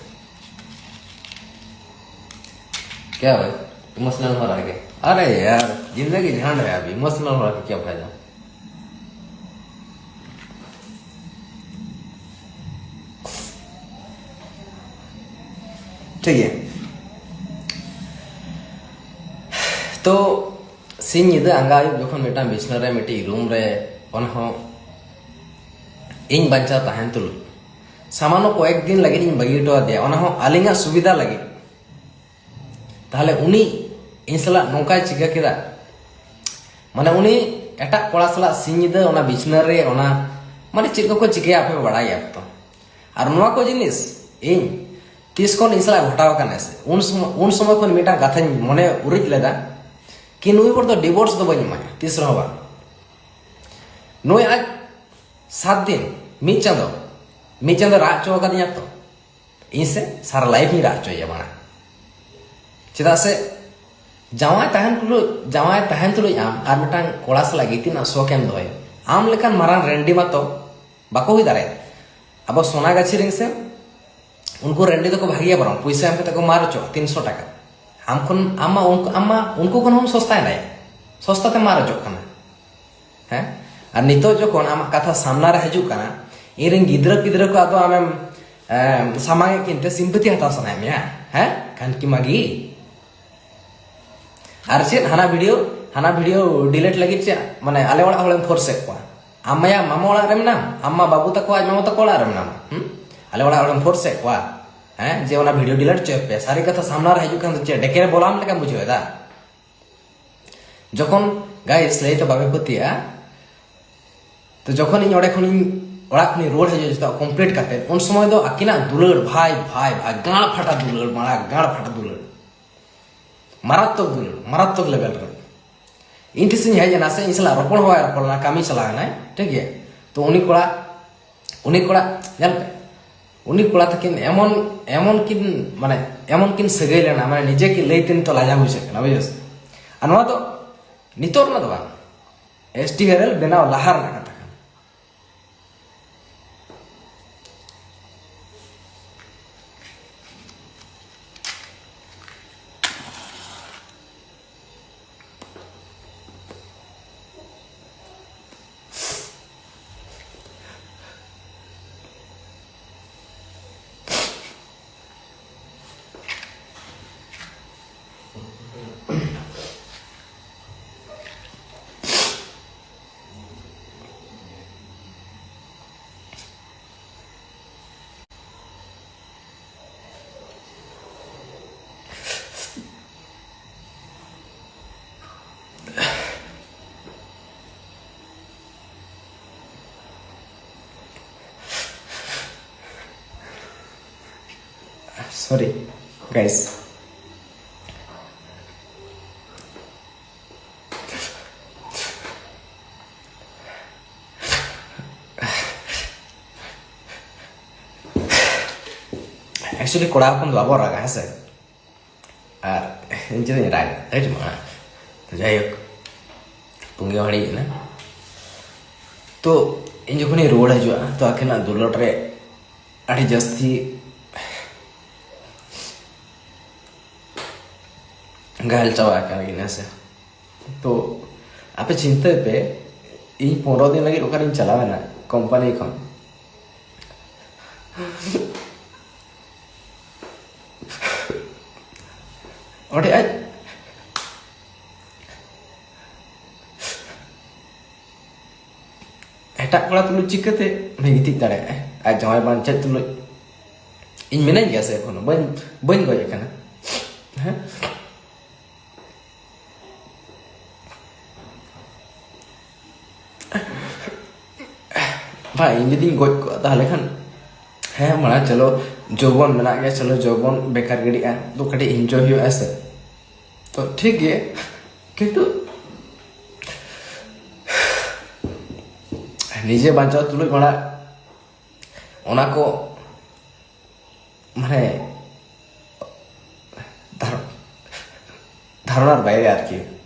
क्या भाई, इमोशनल हो रहा है क्या? अरे यार, जिंदगी झंड है, अभी इमोशनल हो रहा है, क्या फायदा? ᱴᱷᱤᱠ ᱜᱮᱭᱟ᱾ ᱛᱚ ᱥᱤᱧ ᱧᱤᱫᱟᱹ ᱟᱸᱜᱟ ᱟᱹᱭᱩᱵ ᱡᱚᱠᱷᱚᱱ ᱢᱤᱫᱴᱟᱝ ᱵᱤᱪᱷᱱᱟᱹ ᱨᱮ ᱢᱤᱫᱴᱤᱡ ᱨᱩᱢ ᱨᱮ, ᱚᱱᱟ ᱦᱚᱸ ᱤᱧ ᱵᱟᱧᱪᱟᱣ ᱛᱟᱦᱮᱱ ᱛᱩᱞᱩᱡ, ᱥᱟᱢᱟᱱᱱᱚ ᱠᱚᱭᱮᱠ ᱫᱤᱱ ᱞᱟᱹᱜᱤᱫ ᱤᱧ ᱵᱟᱹᱜᱤ ᱦᱚᱴᱚ ᱟᱫᱮᱭᱟ, ᱚᱱᱟ ᱦᱚᱸ ᱟᱹᱞᱤᱧᱟᱜ ᱥᱩᱵᱤᱫᱷᱟ ᱞᱟᱹᱜᱤᱫ᱾ ᱛᱟᱦᱚᱞᱮ ᱩᱱᱤ ᱤᱧ ᱥᱟᱞᱟᱜ ᱱᱚᱝᱠᱟᱭ ᱪᱤᱠᱟᱹ ᱠᱮᱫᱟ? ᱢᱟᱱᱮ ᱩᱱᱤ ᱮᱴᱟᱜ ᱠᱚᱲᱟ ᱥᱟᱞᱟᱜ ᱥᱤᱧ ᱧᱤᱫᱟᱹ ᱚᱱᱟ ᱵᱤᱪᱷᱱᱟᱹ ᱨᱮ, ᱚᱱᱟ ᱢᱟᱱᱮ ᱪᱮᱫ ᱠᱚᱠᱚ ᱪᱤᱠᱟᱹᱭᱟ ᱟᱯᱮ ᱯᱮ ᱵᱟᱲᱟᱭ ᱜᱮᱭᱟ ᱯᱮ ᱛᱚ᱾ ᱟᱨ ᱱᱚᱣᱟ ᱠᱚ ᱡᱤᱱᱤᱥ ᱤᱧ ᱛᱤᱥ ᱠᱷᱚᱱ ᱤᱧ ᱥᱟᱞᱟᱜ ᱜᱷᱚᱴᱟᱣ ᱟᱠᱟᱱᱟ ᱥᱮ, ᱩᱱ ᱥᱚᱢᱚᱭ, ᱩᱱ ᱥᱚᱢᱚᱭ ᱠᱷᱚᱱ ᱢᱤᱫᱴᱟᱝ ᱠᱟᱛᱷᱟᱧ ᱢᱚᱱᱮ ᱩᱨᱤᱡ ᱞᱮᱫᱟ ᱠᱤ ᱱᱩᱭ ᱦᱚᱲ ᱫᱚ ᱰᱤᱵᱳᱨᱥ ᱫᱚ ᱵᱟᱹᱧ ᱮᱢᱟᱭᱟ ᱛᱤᱥ ᱨᱮᱦᱚᱸ ᱵᱟᱝ᱾ ᱱᱩᱭ ᱟᱡ ᱥᱟᱛ ᱫᱤᱱ, ᱢᱤᱫ ᱪᱟᱸᱫᱚ, ᱢᱤᱫ ᱪᱟᱸᱫᱚ ᱨᱟᱜ ᱦᱚᱪᱚ ᱟᱠᱟᱫᱤᱧᱟ ᱛᱚ᱾ ᱤᱧ ᱥᱮ ᱥᱟᱨᱟ ᱞᱟᱭᱤᱯᱷ ᱤᱧ ᱨᱟᱜ ᱦᱚᱪᱚᱭᱮᱭᱟ ᱢᱟᱲᱟᱝ᱾ ᱪᱮᱫᱟᱜ ᱥᱮ ᱡᱟᱶᱟᱭ ᱛᱟᱦᱮᱱ ᱛᱩᱞᱩᱡ, ᱡᱟᱶᱟᱭ ᱛᱟᱦᱮᱱ ᱛᱩᱞᱩᱡ ᱟᱢ ᱟᱨ ᱢᱤᱫᱴᱟᱝ ᱠᱚᱲᱟ ᱥᱟᱞᱟᱜ ᱜᱤᱛᱤᱡ ᱨᱮᱱᱟᱜ ᱥᱚᱠ ᱮᱢ ᱫᱚᱦᱚᱭᱟ, ᱟᱢ ᱞᱮᱠᱟᱱ ᱢᱟᱨᱟᱝ ᱨᱮᱱᱰᱤ ᱢᱟᱛᱚ ᱵᱟᱠᱚ ᱦᱩᱭ ᱫᱟᱲᱮᱭᱟᱜᱼᱟ᱾ ᱟᱵᱚ ᱥᱚᱱᱟᱜᱟᱪᱷᱤ ᱨᱮᱱ ᱥᱮ, ᱩᱱᱠᱩ ᱨᱮᱱᱰᱤ ᱫᱚᱠᱚ ᱵᱷᱟᱜᱮᱭᱟ, ᱵᱚᱨᱚᱝ ᱯᱩᱭᱥᱟᱹ ᱮᱢ ᱠᱟᱛᱮ ᱠᱚ ᱢᱟᱨ ᱦᱚᱪᱚᱜᱼᱟ ᱛᱤᱱᱥᱚ ᱴᱟᱠᱟ᱾ ᱟᱢ ᱠᱷᱚᱱ, ᱟᱢ ᱢᱟ ᱩᱱᱠᱩ, ᱟᱢ ᱢᱟ ᱩᱱᱠᱩ ᱠᱷᱚᱱ ᱦᱚᱸᱢ ᱥᱚᱥᱛᱟ ᱮᱱᱟᱭ, ᱥᱚᱥᱛᱟ ᱛᱮ ᱢᱟᱨ ᱦᱚᱪᱚᱜ ᱠᱟᱱᱟ᱾ ᱦᱮᱸ? ᱟᱨ ᱱᱤᱛᱚᱜ ᱡᱚᱠᱷᱚᱱ ᱟᱢᱟᱜ ᱠᱟᱛᱷᱟ ᱥᱟᱢᱱᱟ ᱨᱮ ᱦᱤᱡᱩᱜ ᱠᱟᱱᱟ, ᱤᱧ ᱨᱮᱱ ᱜᱤᱫᱽᱨᱟᱹ ᱯᱤᱫᱽᱨᱟᱹ ᱠᱚ ᱟᱫᱚ ᱟᱢᱮᱢ, ᱮᱢ, ᱥᱟᱢᱟᱝ ᱮᱫ ᱠᱤᱱ ᱛᱮ ᱥᱤᱢᱯᱟᱹᱛᱤ ᱦᱟᱛᱟᱣ ᱥᱟᱱᱟᱭᱮᱫ ᱢᱮᱭᱟ? ᱦᱮᱸ? ᱠᱷᱟᱱ ᱠᱤ ᱢᱟᱜᱤ? ᱟᱨ ᱪᱮᱫ ᱦᱟᱱᱟ ᱵᱷᱤᱰᱤᱭᱳ, ᱦᱟᱱᱟ ᱵᱷᱤᱰᱤᱭᱳ ᱰᱤᱞᱤᱴ ᱞᱟᱹᱜᱤᱫ ᱪᱮᱫ, ᱢᱟᱱᱮ, ᱟᱞᱮ ᱚᱲᱟᱜ ᱦᱚᱲᱮᱢ ᱯᱷᱳᱨᱥ ᱮᱫ ᱠᱚᱣᱟ? ᱟᱢ ᱢᱟᱭᱟ ᱢᱟᱢᱟ ᱚᱲᱟᱜ ᱨᱮ ᱢᱮᱱᱟᱢ, ᱟᱢ ᱢᱟ ᱵᱟᱹᱵᱩ ᱛᱟᱠᱚ ᱟᱡ ᱢᱟᱢᱟ ᱛᱟᱠᱚ ᱚᱲᱟᱜ ᱨᱮ ᱢᱮᱱᱟᱢᱟ᱾ ᱦᱩᱸ? ᱟᱞᱮ ᱚᱲᱟᱜ ᱦᱚᱲᱮᱢ ᱯᱷᱳᱨᱥ ᱮᱫ ᱠᱚᱣᱟ, ᱦᱮᱸ, ᱡᱮ ᱚᱱᱟ ᱵᱷᱤᱰᱤᱭᱳ ᱰᱤᱞᱤᱴ ᱦᱚᱪᱚᱭ ᱯᱮ? ᱥᱟᱹᱨᱤ ᱠᱟᱛᱷᱟ ᱥᱟᱢᱱᱟ ᱨᱮ ᱦᱤᱡᱩᱜ ᱠᱷᱟᱱ ᱫᱚ ᱪᱮᱫ ᱰᱮᱠᱮ ᱨᱮ ᱵᱚᱞᱟᱢ ᱞᱮᱠᱟᱢ ᱵᱩᱡᱷᱟᱹᱣ ᱮᱫᱟ? ᱡᱚᱠᱷᱚᱱ, ᱜᱟᱭᱥ, ᱞᱟᱹᱭ ᱛᱮ ᱵᱟᱯᱮ ᱯᱟᱹᱛᱭᱟᱹᱜᱼᱟ, ᱛᱚ ᱡᱚᱠᱷᱚᱱ ᱤᱧ ᱚᱸᱰᱮ ᱠᱷᱚᱱᱤᱧ, ᱚᱲᱟᱜ ᱠᱷᱚᱱᱤᱧ ᱨᱩᱣᱟᱹᱲ ᱦᱤᱡᱩᱜᱼᱟ ᱡᱚᱛᱚ ᱠᱚᱢᱯᱞᱤᱴ ᱠᱟᱛᱮ, ᱩᱱ ᱥᱚᱢᱚᱭ ᱫᱚ ᱟᱹᱠᱤᱱᱟᱜ ᱫᱩᱞᱟᱹᱲ, ᱵᱷᱟᱭ, ᱵᱷᱟᱭ, ᱵᱷᱟᱭ, ᱜᱟᱲ ᱯᱷᱟᱴᱟ ᱫᱩᱞᱟᱹᱲ, ᱢᱟᱲᱟ ᱜᱟᱲ ᱯᱷᱟᱴᱟ ᱫᱩᱞᱟᱹᱲ, ᱢᱟᱨᱟᱛᱛᱚᱠ ᱫᱩᱞᱟᱹᱲ, ᱢᱟᱨᱟᱛᱛᱚᱠ ᱞᱮᱵᱮᱞ ᱨᱮ᱾ ᱤᱧ ᱴᱷᱮᱱ ᱥᱮᱧ ᱦᱮᱡ ᱮᱱᱟ ᱥᱮ, ᱤᱧ ᱥᱟᱞᱟᱜ ᱨᱚᱯᱚᱲ ᱦᱚᱸ ᱵᱟᱭ ᱨᱚᱯᱚᱲ ᱞᱮᱱᱟ, ᱠᱟᱹᱢᱤ ᱪᱟᱞᱟᱣ ᱮᱱᱟᱭ, ᱴᱷᱤᱠ ᱜᱮᱭᱟ᱾ ᱛᱚ ᱩᱱᱤ ᱠᱚᱲᱟ, ᱩᱱᱤ ᱠᱚᱲᱟ, ᱧᱮᱞ ᱯᱮ, ᱩᱱᱤ ᱠᱚᱲᱟ ᱛᱟᱹᱠᱤᱱ ᱮᱢᱚᱱ, ᱮᱢᱚᱱ ᱠᱤᱱ, ᱢᱟᱱᱮ, ᱮᱢᱚᱱ ᱠᱤᱱ ᱥᱟᱹᱜᱟᱹᱭ ᱞᱮᱱᱟ, ᱢᱟᱱᱮ, ᱱᱤᱡᱮ ᱠᱤ ᱞᱟᱹᱭ ᱛᱮ ᱱᱤᱛᱚᱜ ᱞᱟᱡᱟᱣ ᱵᱩᱡᱷᱟᱹᱜ ᱠᱟᱱᱟ, ᱵᱩᱡᱷᱟᱹᱣ ᱥᱮ? ᱟᱨ ᱱᱚᱣᱟ ᱫᱚ ᱱᱤᱛᱚᱜ ᱨᱮᱱᱟᱜ ᱫᱚ ᱵᱟᱝ, ᱮᱥ ᱴᱤ ᱦᱮᱨᱮᱞ ᱵᱮᱱᱟᱣ ᱞᱟᱦᱟ ᱨᱮᱱᱟᱜ ᱠᱟᱛᱷᱟ ᱠᱟᱱᱟ᱾ Sorry, guys. Actually, ᱠᱚᱲᱟ ᱦᱚᱯᱚᱱ ᱫᱚ ᱵᱟᱵᱚ ᱨᱟᱜᱟ, ᱦᱮᱸ ᱥᱮ? ᱟᱨ ᱤᱧ ᱪᱮᱫᱟᱜ ᱤᱧ ᱨᱟᱜᱟ? ᱟᱹᱰᱤ ᱢᱟ᱾ ᱛᱚ, ᱡᱟᱭᱦᱳᱠ, ᱯᱩᱸᱜᱤ ᱦᱚᱲᱤᱡ ᱮᱱᱟ᱾ ᱛᱚ ᱤᱧ ᱡᱚᱠᱷᱚᱱᱤᱧ ᱨᱩᱣᱟᱹᱲ ᱦᱤᱡᱩᱜᱼᱟ, ᱛᱚ ᱟᱹᱠᱤᱱᱟᱜ ᱫᱩᱞᱟᱹᱲ ᱨᱮ ᱟᱹᱰᱤ ᱡᱟᱹᱥᱛᱤ ᱜᱷᱟᱭᱮᱞ ᱪᱟᱵᱟ ᱟᱠᱟᱱᱟ ᱠᱤᱱ, ᱦᱮᱸ ᱥᱮ᱾ ᱛᱚ ᱟᱯᱮ ᱪᱤᱱᱛᱟᱹᱭ ᱯᱮ, ᱤᱧ ᱯᱚᱱᱨᱚ ᱫᱤᱱ ᱞᱟᱹᱜᱤᱫ ᱚᱠᱟᱨᱤᱧ ᱪᱟᱞᱟᱣ ᱮᱱᱟ ᱠᱳᱢᱯᱟᱱᱤ ᱠᱷᱚᱱ᱾ ᱚᱸᱰᱮ ᱟᱡ ᱮᱴᱟᱜ ᱠᱚᱲᱟ ᱛᱩᱞᱩᱡ ᱪᱤᱠᱟᱹᱛᱮ ᱩᱱᱤ ᱜᱤᱛᱤᱡ ᱫᱟᱲᱮᱭᱟᱜᱼᱟᱭ? ᱟᱡ ᱡᱟᱶᱟᱭ ᱵᱟᱧᱪᱟᱣ ᱛᱩᱞᱩᱡ ᱤᱧ ᱢᱤᱱᱟᱹᱧ ᱜᱮᱭᱟ ᱥᱮ ᱮᱠᱷᱚᱱᱳ? ᱵᱟᱹᱧ, ᱵᱟᱹᱧ ᱜᱚᱡ ᱟᱠᱟᱱᱟ᱾ ᱦᱮᱸ? ᱵᱷᱟᱭ, ᱤᱧ ᱡᱩᱫᱤᱧ ᱜᱚᱡ ᱠᱚᱜᱼᱟ, ᱛᱟᱦᱚᱞᱮ ᱠᱷᱟᱱ, ᱦᱮᱸ, ᱢᱟᱲᱟᱝ ᱪᱚᱞᱚ, ᱡᱳᱣᱵᱚᱱ ᱢᱮᱱᱟᱜ ᱜᱮᱭᱟ, ᱪᱚᱞᱚ, ᱡᱳᱣᱵᱚᱱ ᱵᱮᱠᱟᱨ ᱜᱤᱰᱤᱜᱼᱟ, ᱛᱚ ᱠᱟᱹᱴᱤᱡ ᱤᱱᱡᱚᱭ ᱦᱩᱭᱩᱜᱼᱟ, ᱦᱮᱸ ᱥᱮ? ᱛᱚ ᱴᱷᱤᱠ ᱜᱮ, ᱠᱤᱱᱛᱩ ᱱᱤᱡᱮ ᱵᱟᱧᱪᱟᱣ ᱛᱩᱞᱩᱡ ᱢᱟᱲᱟᱝ ᱚᱱᱟ ᱠᱚ, ᱢᱟᱱᱮ, ᱫᱷᱟᱨ-, ᱫᱷᱟᱨᱚᱱᱟᱨ ᱵᱟᱭᱨᱮ ᱟᱨᱠᱤ᱾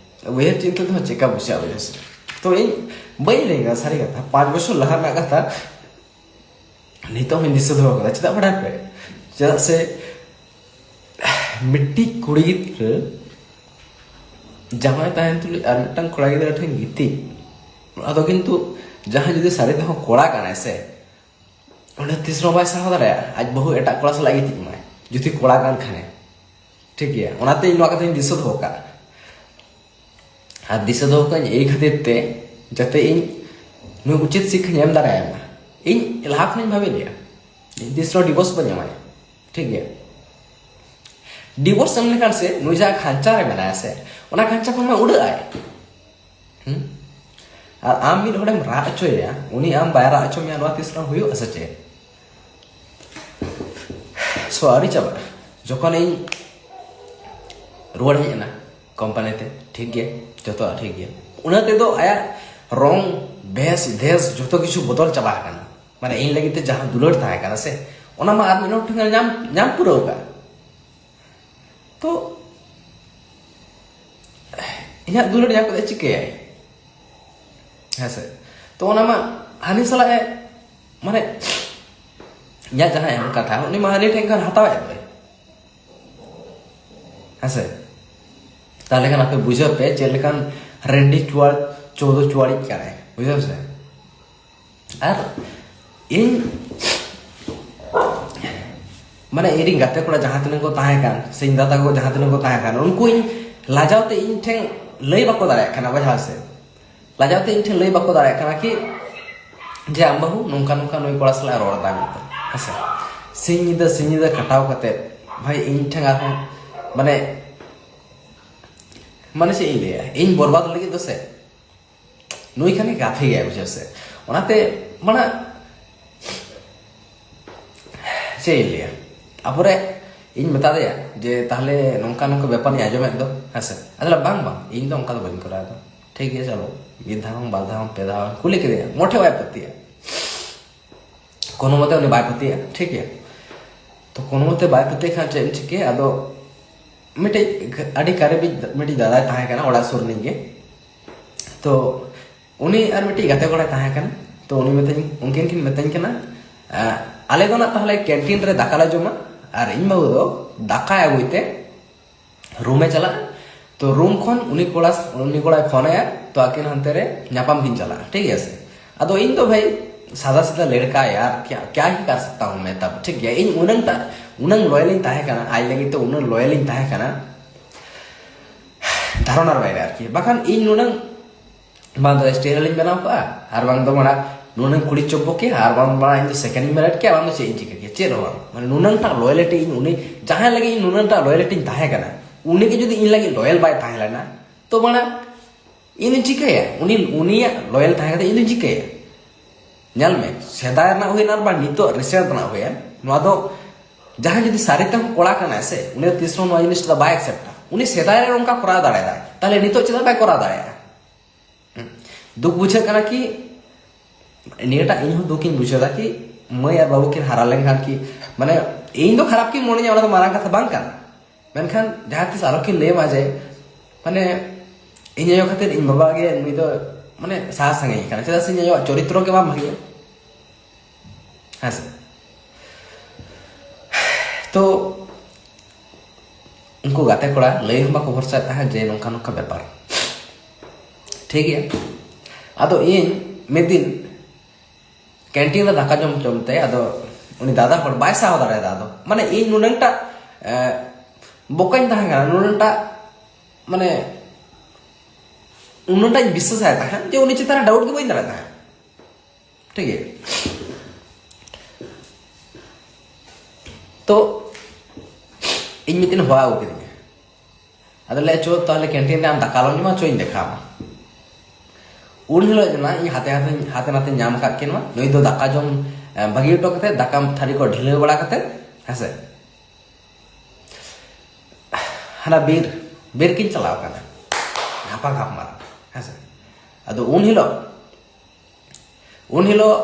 ᱩᱭᱦᱟᱹᱨ ᱪᱤᱱᱛᱟᱹ ᱛᱮᱦᱚᱸ ᱪᱮᱠᱟ ᱵᱩᱡᱷᱟᱹᱜᱼᱟ, ᱵᱩᱡᱷᱟᱹᱣ ᱥᱮ? ᱛᱚ ᱤᱧ ᱵᱟᱹᱧ ᱞᱟᱹᱭ ᱠᱟᱫᱟ, ᱥᱟᱹᱨᱤ ᱠᱟᱛᱷᱟ, ᱯᱟᱸᱪ ᱵᱚᱪᱷᱚᱨ ᱞᱟᱦᱟ ᱨᱮᱱᱟᱜ ᱠᱟᱛᱷᱟ ᱱᱤᱛᱚᱜ ᱦᱚᱸᱧ ᱫᱤᱥᱟᱹ ᱫᱚᱦᱚ ᱠᱟᱫᱟ᱾ ᱪᱮᱫᱟᱜ ᱵᱟᱰᱟᱭ ᱯᱮ? ᱪᱮᱫᱟᱜ ᱥᱮ ᱢᱤᱫᱴᱤᱡ ᱠᱩᱲᱤ ᱜᱤᱫᱽᱨᱟᱹ ᱡᱟᱶᱟᱭ ᱛᱟᱦᱮᱱ ᱛᱩᱞᱩᱡ ᱟᱨ ᱢᱤᱫᱴᱟᱝ ᱠᱚᱲᱟ ᱜᱤᱫᱽᱨᱟᱹ ᱴᱷᱮᱱ ᱜᱤᱛᱤᱡ, ᱟᱫᱚ ᱠᱤᱱᱛᱩ ᱡᱟᱦᱟᱸᱭ ᱡᱩᱫᱤ ᱥᱟᱹᱨᱤ ᱛᱮᱦᱚᱸ ᱠᱚᱲᱟ ᱠᱟᱱᱟᱭ ᱥᱮ, ᱚᱸᱰᱮ ᱛᱤᱥ ᱨᱮᱦᱚᱸ ᱵᱟᱭ ᱥᱟᱦᱟᱣ ᱫᱟᱲᱮᱭᱟᱜᱼᱟ ᱟᱡ ᱵᱟᱹᱦᱩ ᱮᱴᱟᱜ ᱠᱚᱲᱟ ᱥᱟᱞᱟᱜ ᱜᱤᱛᱤᱡ ᱢᱟᱭ, ᱡᱩᱫᱤ ᱠᱚᱲᱟ ᱠᱟᱱ ᱠᱷᱟᱱᱮ᱾ ᱴᱷᱤᱠ ᱜᱮᱭᱟ, ᱚᱱᱟᱛᱮ ᱤᱧ ᱱᱚᱣᱟ ᱠᱟᱛᱷᱟᱧ ᱫᱤᱥᱟᱹ ᱫᱚᱦᱚ ᱠᱟᱜᱼᱟ᱾ ᱟᱨ ᱫᱤᱥᱟᱹ ᱫᱚᱦᱚ ᱠᱟᱜ ᱟᱹᱧ ᱮᱭ ᱠᱷᱟᱹᱛᱤᱨ ᱛᱮ, ᱡᱟᱛᱮ ᱤᱧ ᱱᱩᱭ ᱩᱪᱤᱛ ᱥᱤᱠᱠᱷᱟᱧ ᱮᱢ ᱫᱟᱲᱮᱭᱟᱭ ᱢᱟ᱾ ᱤᱧ ᱞᱟᱦᱟ ᱠᱷᱚᱱᱤᱧ ᱵᱷᱟᱵᱤ ᱞᱮᱭᱟ, ᱤᱧ ᱛᱤᱥ ᱨᱮᱦᱚᱸ ᱰᱤᱵᱷᱳᱨᱥ ᱵᱟᱹᱧ ᱮᱢᱟᱭᱟ᱾ ᱴᱷᱤᱠ ᱜᱮᱭᱟ, ᱰᱤᱵᱷᱳᱨᱥ ᱮᱢ ᱞᱮᱠᱷᱟᱱ ᱥᱮ ᱱᱩᱭ ᱡᱟᱦᱟᱸ ᱠᱷᱟᱧᱪᱟ ᱨᱮ ᱢᱮᱱᱟᱭᱟ ᱥᱮ, ᱚᱱᱟ ᱠᱷᱟᱧᱪᱟ ᱠᱷᱚᱱ ᱢᱟ ᱩᱰᱟᱹᱜ ᱟᱭ᱾ ᱦᱩᱸ? ᱟᱨ ᱟᱢ ᱢᱤᱫ ᱦᱚᱲᱮᱢ ᱨᱟᱜ ᱦᱚᱪᱚᱭᱮᱭᱟ, ᱩᱱᱤ ᱟᱢ ᱵᱟᱭ ᱨᱟᱜ ᱦᱚᱪᱚ ᱢᱮᱭᱟ, ᱱᱚᱣᱟ ᱛᱤᱥ ᱨᱮᱦᱚᱸ ᱦᱩᱭᱩᱜᱼᱟ ᱥᱮ ᱪᱮᱫ? ᱥᱚ ᱟᱹᱣᱨᱤ ᱪᱟᱵᱟᱜᱼᱟ, ᱡᱚᱠᱷᱚᱱ ᱤᱧ ᱨᱩᱣᱟᱹᱲ ᱦᱮᱡ ᱮᱱᱟ ᱠᱳᱢᱯᱟᱱᱤ ᱛᱮ, ᱴᱷᱤᱠ ᱜᱮ, ᱡᱚᱛᱚᱣᱟᱜ ᱴᱷᱤᱠ ᱜᱮ, ᱚᱱᱟ ᱛᱮᱫᱚ ᱟᱭᱟᱜ ᱨᱚᱝ, ᱵᱷᱮᱥ, ᱫᱷᱮᱥ ᱡᱚᱛᱚ ᱠᱤᱪᱷᱩ ᱵᱚᱫᱚᱞ ᱪᱟᱵᱟ ᱟᱠᱟᱱᱟ᱾ ᱢᱟᱱᱮ ᱤᱧ ᱞᱟᱹᱜᱤᱫ ᱛᱮ ᱡᱟᱦᱟᱸ ᱫᱩᱞᱟᱹᱲ ᱛᱟᱦᱮᱸ ᱠᱟᱱᱟ ᱥᱮ, ᱚᱱᱟ ᱢᱟ ᱟᱨ ᱢᱤᱫ ᱦᱚᱲ ᱴᱷᱮᱱ ᱧᱟᱢ, ᱧᱟᱢ ᱯᱩᱨᱟᱹᱣ ᱠᱟᱜᱼᱟ᱾ ᱛᱚ ᱤᱧᱟᱹᱜ ᱫᱩᱞᱟᱹᱲ ᱧᱟᱢ ᱠᱟᱛᱮ ᱪᱤᱠᱟᱹᱭᱟᱭ? ᱦᱮᱸ ᱥᱮ? ᱛᱚ ᱚᱱᱟ ᱢᱟ ᱦᱟᱹᱱᱤ ᱥᱟᱞᱟᱜ ᱮ, ᱢᱟᱱᱮ, ᱤᱧᱟᱹᱜ ᱡᱟᱦᱟᱸ ᱮᱢ ᱠᱟᱛᱷᱟ, ᱩᱱᱤ ᱢᱟ ᱦᱟᱹᱱᱤ ᱴᱷᱮᱱ ᱠᱷᱚᱱ ᱦᱟᱛᱟᱣᱮᱫ ᱫᱚᱭ᱾ ᱦᱮᱸᱥᱮ? ᱛᱟᱦᱚᱞᱮ ᱠᱷᱟᱱ ᱟᱯᱮ ᱵᱩᱡᱷᱟᱹᱣ ᱯᱮ ᱪᱮᱫ ᱞᱮᱠᱟᱱ ᱨᱮᱱᱰᱤ ᱪᱩᱣᱟᱲ ᱪᱳᱫᱳ ᱪᱩᱣᱟᱲᱤᱡ ᱠᱟᱱᱟᱭ, ᱵᱩᱡᱷᱟᱹᱣ ᱥᱮ? ᱟᱨ ᱤᱧ, ᱢᱟᱱᱮ, ᱤᱧ ᱨᱮᱱ ᱜᱟᱛᱮ ᱠᱚᱲᱟ ᱡᱟᱦᱟᱸ ᱛᱤᱱᱟᱹᱜ ᱠᱚ ᱛᱟᱦᱮᱸ ᱠᱟᱱ, ᱥᱮ ᱤᱧ ᱫᱟᱫᱟ ᱛᱟᱠᱚ ᱡᱟᱦᱟᱸ ᱛᱤᱱᱟᱹᱜ ᱠᱚ ᱛᱟᱦᱮᱸ ᱠᱟᱱ, ᱩᱱᱠᱩ ᱤᱧ ᱞᱟᱡᱟᱣ ᱛᱮ ᱤᱧ ᱴᱷᱮᱱ ᱞᱟᱹᱭ ᱵᱟᱠᱚ ᱫᱟᱲᱮᱭᱟᱜ ᱠᱟᱱᱟ ᱵᱟᱡᱷᱟᱣ ᱥᱮ᱾ ᱞᱟᱡᱟᱣ ᱛᱮ ᱤᱧ ᱴᱷᱮᱱ ᱞᱟᱹᱭ ᱵᱟᱠᱚ ᱫᱟᱲᱮᱭᱟᱜ ᱠᱟᱱᱟ ᱠᱤ ᱡᱮ, "ᱟᱢ ᱵᱟᱹᱦᱩ ᱱᱚᱝᱠᱟ ᱱᱚᱝᱠᱟ ᱱᱩᱭ ᱠᱚᱲᱟ ᱥᱟᱞᱟᱜ ᱨᱚᱲ ᱮᱫᱟ" ᱢᱮᱱᱛᱮ, ᱦᱮᱸᱥᱮ? ᱥᱤᱧ ᱧᱤᱫᱟᱹ, ᱥᱤᱧ ᱧᱤᱫᱟᱹ ᱠᱟᱴᱟᱣ ᱠᱟᱛᱮ, ᱵᱷᱟᱭ, ᱤᱧ ᱴᱷᱮᱱ ᱟᱨᱦᱚᱸ, ᱢᱟᱱᱮ, ᱢᱟᱱᱮ ᱪᱮᱫ ᱤᱧ ᱞᱟᱹᱭᱟ, ᱤᱧ ᱵᱚᱨᱵᱟᱫ ᱞᱟᱹᱜᱤᱫ ᱫᱚ ᱥᱮ ᱱᱩᱭ ᱠᱷᱟᱱ ᱜᱮ ᱠᱟᱯᱷᱤ ᱜᱮᱭᱟ, ᱵᱩᱡᱷᱟᱹᱣ ᱥᱮ? ᱚᱱᱟᱛᱮ, ᱢᱟᱱᱮ, ᱪᱮᱫ ᱤᱧ ᱞᱟᱹᱭᱟ, ᱟᱯᱚᱨᱮ ᱤᱧ ᱢᱮᱛᱟ ᱫᱮᱭᱟ ᱡᱮ, "ᱛᱟᱦᱚᱞᱮ ᱱᱚᱝᱠᱟ ᱱᱚᱝᱠᱟ ᱵᱮᱯᱟᱨ ᱤᱧ ᱟᱸᱡᱚᱢᱮᱫ ᱫᱚ", ᱦᱮᱸᱥᱮ? ᱟᱫᱚ ᱞᱟᱹᱭᱟ, "ᱵᱟᱝ, ᱵᱟᱝ, ᱤᱧ ᱫᱚ ᱚᱱᱠᱟ ᱫᱚ ᱵᱟᱹᱧ ᱠᱚᱨᱟᱣ ᱫᱟ, ᱴᱷᱤᱠ ᱜᱮᱭᱟ, ᱪᱚᱞᱚ, ᱢᱤᱫ ᱫᱷᱟᱣ ᱵᱟᱝ ᱵᱟᱨ ᱫᱷᱟᱣ ᱵᱟᱝ ᱯᱮ ᱫᱷᱟᱣ ᱵᱟᱝ ᱠᱩᱞᱤ ᱠᱮᱫᱮᱭᱟ, ᱢᱚᱴᱷᱮ ᱵᱟᱭ ᱯᱟᱹᱛᱭᱟᱹᱜᱼᱟ, ᱠᱳᱱᱳ ᱢᱚᱛᱮ ᱩᱱᱤ ᱵᱟᱭ ᱯᱟᱹᱛᱭᱟᱹᱜᱼᱟ, ᱴᱷᱤᱠ ᱜᱮᱭᱟ?" ᱛᱚ ᱠᱳᱱᱳ ᱢᱚᱛᱮ ᱵᱟᱭ ᱯᱟᱹᱛᱭᱟᱹᱜ ᱠᱷᱟᱱ ᱪᱮᱫ ᱮᱢ ᱪᱤᱠᱟᱹᱭᱟ? ᱟᱫᱚ ᱢᱤᱫᱴᱮᱡ ᱟᱹᱰᱤ ᱠᱟᱨᱤᱵᱤᱡ ᱢᱤᱫᱴᱤᱡ ᱫᱟᱫᱟᱭ ᱛᱟᱦᱮᱸ ᱠᱟᱱᱟ ᱚᱲᱟᱜ ᱥᱩᱨ ᱨᱤᱱᱤᱡ ᱜᱮ᱾ ᱛᱚ ᱩᱱᱤ ᱟᱨ ᱢᱤᱫᱴᱤᱡ ᱜᱟᱛᱮ ᱠᱚᱲᱟᱭ ᱛᱟᱦᱮᱸ ᱠᱟᱱᱟ᱾ ᱛᱚ ᱩᱱᱤ ᱢᱤᱛᱟᱹᱧ, ᱩᱱᱠᱤᱱ ᱠᱤᱱ ᱢᱤᱛᱟᱹᱧ ᱠᱟᱱᱟ, "ᱟᱞᱮ ᱫᱚ ᱱᱟᱜ ᱛᱟᱦᱚᱞᱮ ᱠᱮᱱᱴᱤᱱ ᱨᱮ ᱫᱟᱠᱟ ᱞᱮ ᱡᱚᱢᱟ, ᱟᱨ ᱤᱧ ᱵᱟᱹᱦᱩ ᱫᱚ ᱫᱟᱠᱟᱭ ᱟᱹᱜᱩᱭ ᱛᱮ ᱨᱩᱢᱮ ᱪᱟᱞᱟᱜᱼᱟ᱾ ᱛᱚ ᱨᱩᱢ ᱠᱷᱚᱱ ᱩᱱᱤ ᱠᱚᱲᱟ, ᱩᱱᱤ ᱠᱚᱲᱟᱭ ᱯᱷᱳᱱ ᱟᱭᱟ, ᱛᱚ ᱟᱹᱠᱤᱱ ᱦᱟᱱᱛᱮ ᱨᱮ ᱧᱟᱯᱟᱢ ᱠᱤᱱ ᱪᱟᱞᱟᱜᱼᱟ, ᱴᱷᱤᱠ ᱜᱮᱭᱟ ᱥᱮ?" ᱟᱫᱚ ᱤᱧ ᱫᱚ ᱵᱷᱟᱭ ᱥᱟᱫᱟ ᱥᱤᱫᱷᱟ ᱞᱟᱲᱠᱟ ᱭᱟᱨ, ᱠᱭᱟ ᱠᱭᱟ ᱦᱤ ᱠᱟᱨ ᱥᱟᱠᱛᱟ ᱦᱩᱸ ᱢᱮ ᱛᱟᱵ, ᱴᱷᱤᱠ ᱜᱮᱭᱟ? ᱤᱧ ᱩᱱᱟᱹᱝ ᱴᱟ ᱩᱱᱟᱹᱝ ᱞᱚᱭᱟᱞ ᱤᱧ ᱛᱟᱦᱮᱸ ᱠᱟᱱᱟ, ᱟᱡ ᱞᱟᱹᱜᱤᱫ ᱛᱮ ᱩᱱᱟᱹᱝ ᱞᱚᱭᱟᱞ ᱤᱧ ᱛᱟᱦᱮᱸ ᱠᱟᱱᱟ, ᱫᱷᱟᱨᱚᱱᱟᱨ ᱵᱟᱭᱨᱮ ᱟᱨᱠᱤ᱾ ᱵᱟᱠᱷᱟᱱ ᱤᱧ ᱱᱩᱱᱟᱹᱝ ᱵᱟᱝ ᱫᱚ ᱥᱴᱮᱨᱮᱞ ᱤᱧ ᱵᱮᱱᱟᱣ ᱠᱟᱜᱼᱟ, ᱟᱨ ᱵᱟᱝ ᱫᱚ ᱢᱟᱲᱟᱝ ᱱᱩᱱᱟᱹᱝ ᱠᱩᱲᱤ ᱪᱚᱯᱚ ᱠᱮᱭᱟ, ᱟᱨ ᱵᱟᱝ ᱢᱟᱲᱟᱝ ᱤᱧ ᱫᱚ ᱥᱮᱠᱮᱱᱰ ᱤᱧ ᱢᱮᱨᱮᱴ ᱠᱮᱭᱟ, ᱵᱟᱝ ᱫᱚ ᱪᱮᱫ ᱤᱧ ᱪᱤᱠᱟᱹ ᱠᱮᱭᱟ, ᱪᱮᱫ ᱦᱚᱸ ᱵᱟᱝ᱾ ᱢᱟᱱᱮ ᱱᱩᱱᱟᱹᱝ ᱴᱟᱜ ᱞᱚᱭᱟᱞᱤᱴᱤ ᱤᱧ ᱩᱱᱤ ᱡᱟᱦᱟᱸᱭ ᱞᱟᱹᱜᱤᱫ ᱤᱧ ᱱᱩᱱᱟᱹᱝ ᱴᱟᱜ ᱞᱚᱭᱟᱞᱤᱴᱤᱧ ᱛᱟᱦᱮᱸ ᱠᱟᱱᱟ, ᱩᱱᱤ ᱜᱮ ᱡᱩᱫᱤ ᱤᱧ ᱞᱟᱹᱜᱤᱫ ᱞᱚᱭᱟᱞ ᱵᱟᱭ ᱛᱟᱦᱮᱸ ᱞᱮᱱᱟ, ᱛᱚ ᱢᱟᱲᱟᱝ ᱤᱧ ᱫᱚᱧ ᱪᱤᱠᱟᱹᱭᱟ? ᱩᱱᱤ, ᱩᱱᱤᱭᱟᱜ ᱞᱚᱭᱟᱞ ᱛᱟᱦᱮᱸ ᱠᱟᱛᱮ ᱤᱧ ᱫᱚᱧ ᱪᱤᱠᱟᱹᱭᱟ? ᱧᱮᱞ ᱢᱮ, ᱥᱮᱫᱟᱭ ᱨᱮᱱᱟᱜ ᱦᱩᱭᱮᱱ ᱟᱨ ᱵᱟᱝ ᱱᱤᱛᱚᱜ ᱨᱤᱥᱮᱱᱴ ᱨᱮᱱᱟᱜ ᱦᱩᱭᱮᱱ, ᱱᱚᱣᱟ ᱫᱚ ᱡᱟᱦᱟᱸᱭ ᱡᱩᱫᱤ ᱥᱟᱹᱨᱤ ᱛᱮᱦᱚᱸ ᱠᱚᱲᱟ ᱠᱟᱱᱟᱭ ᱥᱮ, ᱩᱱᱤ ᱫᱚ ᱛᱤᱥ ᱨᱮᱦᱚᱸ ᱱᱚᱣᱟ ᱡᱤᱱᱤᱥ ᱫᱚ ᱵᱟᱭ ᱮᱠᱥᱮᱯᱴᱟ᱾ ᱩᱱᱤ ᱥᱮᱫᱟᱭ ᱨᱮ ᱚᱱᱠᱟ ᱠᱚᱨᱟᱣ ᱫᱟᱲᱮᱭᱟᱫᱟᱭ, ᱛᱟᱦᱞᱮ ᱱᱤᱛᱚᱜ ᱪᱮᱫᱟᱜ ᱵᱟᱭ ᱠᱚᱨᱟᱣ ᱫᱟᱲᱮᱭᱟᱜᱼᱟ? ᱦᱩᱸ᱾ ᱫᱩᱠ ᱵᱩᱡᱷᱟᱹᱜ ᱠᱟᱱᱟ ᱠᱤ, ᱱᱤᱭᱟᱹᱴᱟᱜ ᱤᱧ ᱦᱚᱸ ᱫᱩᱠ ᱤᱧ ᱵᱩᱡᱷᱟᱹᱣ ᱫᱟ ᱠᱤ, ᱢᱟᱹᱭ ᱟᱨ ᱵᱟᱹᱵᱩ ᱠᱤᱱ ᱦᱟᱨᱟ ᱞᱮᱱᱠᱷᱟᱱ ᱠᱤ, ᱢᱟᱱᱮ, ᱤᱧ ᱫᱚ ᱠᱷᱟᱨᱟᱯ ᱠᱤᱧ ᱢᱚᱱᱮᱭᱟ, ᱚᱱᱟ ᱫᱚ ᱢᱟᱨᱟᱝ ᱠᱟᱛᱷᱟ ᱵᱟᱝ ᱠᱟᱱᱟ᱾ ᱢᱮᱱᱠᱷᱟᱱ ᱡᱟᱦᱟᱸ ᱛᱤᱥ ᱟᱨᱚ ᱠᱤᱱ ᱞᱟᱹᱭ ᱢᱟ ᱡᱮ, ᱢᱟᱱᱮ, ᱤᱧ ᱟᱭᱳ ᱠᱷᱟᱹᱛᱤᱨ ᱤᱧ ᱵᱟᱵᱟ ᱜᱮ ᱱᱩᱭ ᱫᱚ ᱢᱟᱱᱮ ᱥᱟᱦᱟ ᱥᱟᱺᱜᱤᱧ ᱠᱟᱱᱟ, ᱪᱮᱫᱟᱜ ᱥᱮ ᱤᱧ ᱟᱭᱳᱣᱟᱜ ᱪᱚᱨᱤᱛᱨᱚ ᱜᱮ ᱵᱟᱝ ᱵᱷᱟᱹᱜᱤᱭᱟ᱾ ᱦᱮᱸ ᱥᱮ? ᱛᱚ ᱩᱱᱠᱩ ᱜᱟᱛᱮ ᱠᱚᱲᱟ ᱞᱟᱹᱭ ᱦᱚᱸ ᱵᱟᱠᱚ ᱵᱷᱚᱨᱥᱟᱭᱮᱫ ᱛᱟᱦᱮᱸᱫ ᱡᱮ ᱱᱚᱝᱠᱟ ᱱᱚᱝᱠᱟ ᱵᱮᱯᱟᱨ᱾ ᱴᱷᱤᱠ ᱜᱮᱭᱟ, ᱟᱫᱚ ᱤᱧ ᱢᱤᱫ ᱫᱤᱱ ᱠᱮᱱᱴᱤᱱ ᱨᱮ ᱫᱟᱠᱟ ᱡᱚᱢ ᱡᱚᱢ ᱛᱮ ᱟᱫᱚ ᱩᱱᱤ ᱫᱟᱫᱟ ᱦᱚᱲ ᱵᱟᱭ ᱥᱟᱦᱟᱣ ᱫᱟᱲᱮᱭᱟᱫᱟ᱾ ᱟᱫᱚ ᱢᱟᱱᱮ ᱤᱧ ᱱᱩᱱᱟᱹᱝᱴᱟᱜ ᱮ, ᱵᱚᱠᱟᱧ ᱛᱟᱦᱮᱸ ᱠᱟᱱᱟ, ᱱᱩᱱᱟᱹᱝᱴᱟᱜ ᱢᱟᱱᱮ ᱩᱱᱟᱹᱝᱴᱟᱜ ᱤᱧ ᱵᱤᱥᱥᱟᱹᱥᱟᱭ ᱛᱟᱦᱮᱸᱫ ᱡᱮ ᱩᱱᱤ ᱪᱮᱛᱟᱱ ᱨᱮ ᱰᱟᱣᱩᱴ ᱜᱮ ᱵᱟᱹᱧ ᱫᱟᱲᱮᱭᱟᱜ ᱛᱟᱦᱮᱸᱫ᱾ ᱴᱷᱤᱠ ᱜᱮᱭᱟ, ᱛᱚ ᱤᱧ ᱢᱤᱫ ᱫᱤᱱ ᱦᱚᱦᱚ ᱟᱹᱜᱩ ᱠᱤᱫᱤᱧᱟ᱾ ᱟᱫᱚ ᱞᱟᱹᱭ, "ᱪᱚ ᱛᱟᱦᱞᱮ ᱠᱮᱱᱴᱤᱱ ᱨᱮ ᱟᱢ ᱫᱟᱠᱟ ᱟᱞᱚᱢ ᱡᱚᱢᱟ, ᱪᱚᱧ ᱫᱮᱠᱷᱟᱣᱟᱢᱟ᱾" ᱩᱱ ᱦᱤᱞᱳᱜ ᱡᱮ ᱱᱟᱜ ᱤᱧ ᱦᱟᱛᱮ ᱦᱟᱛᱮ, ᱦᱟᱛᱮ ᱱᱟᱛᱮ ᱧᱟᱢ ᱟᱠᱟᱫ ᱠᱤᱱᱟ, ᱱᱩᱭ ᱫᱚ ᱫᱟᱠᱟ ᱡᱚᱢ ᱮ, ᱵᱟᱹᱜᱤ ᱦᱚᱴᱚ ᱠᱟᱛᱮ ᱫᱟᱠᱟ ᱛᱷᱟᱹᱨᱤ ᱠᱚ ᱰᱷᱤᱞᱟᱹᱣ ᱵᱟᱲᱟ ᱠᱟᱛᱮ, ᱦᱮᱸᱥᱮ, ᱦᱟᱱᱟ ᱵᱤᱨ, ᱵᱤᱨ ᱠᱤᱱ ᱪᱟᱞᱟᱣ ᱠᱟᱱᱟ, ᱜᱷᱟᱯᱟ ᱜᱷᱟᱯ ᱢᱟᱨᱟᱝ, ᱦᱮᱸᱥᱮ᱾ ᱟᱫᱚ ᱩᱱ ᱦᱤᱞᱳᱜ, ᱩᱱ ᱦᱤᱞᱳᱜ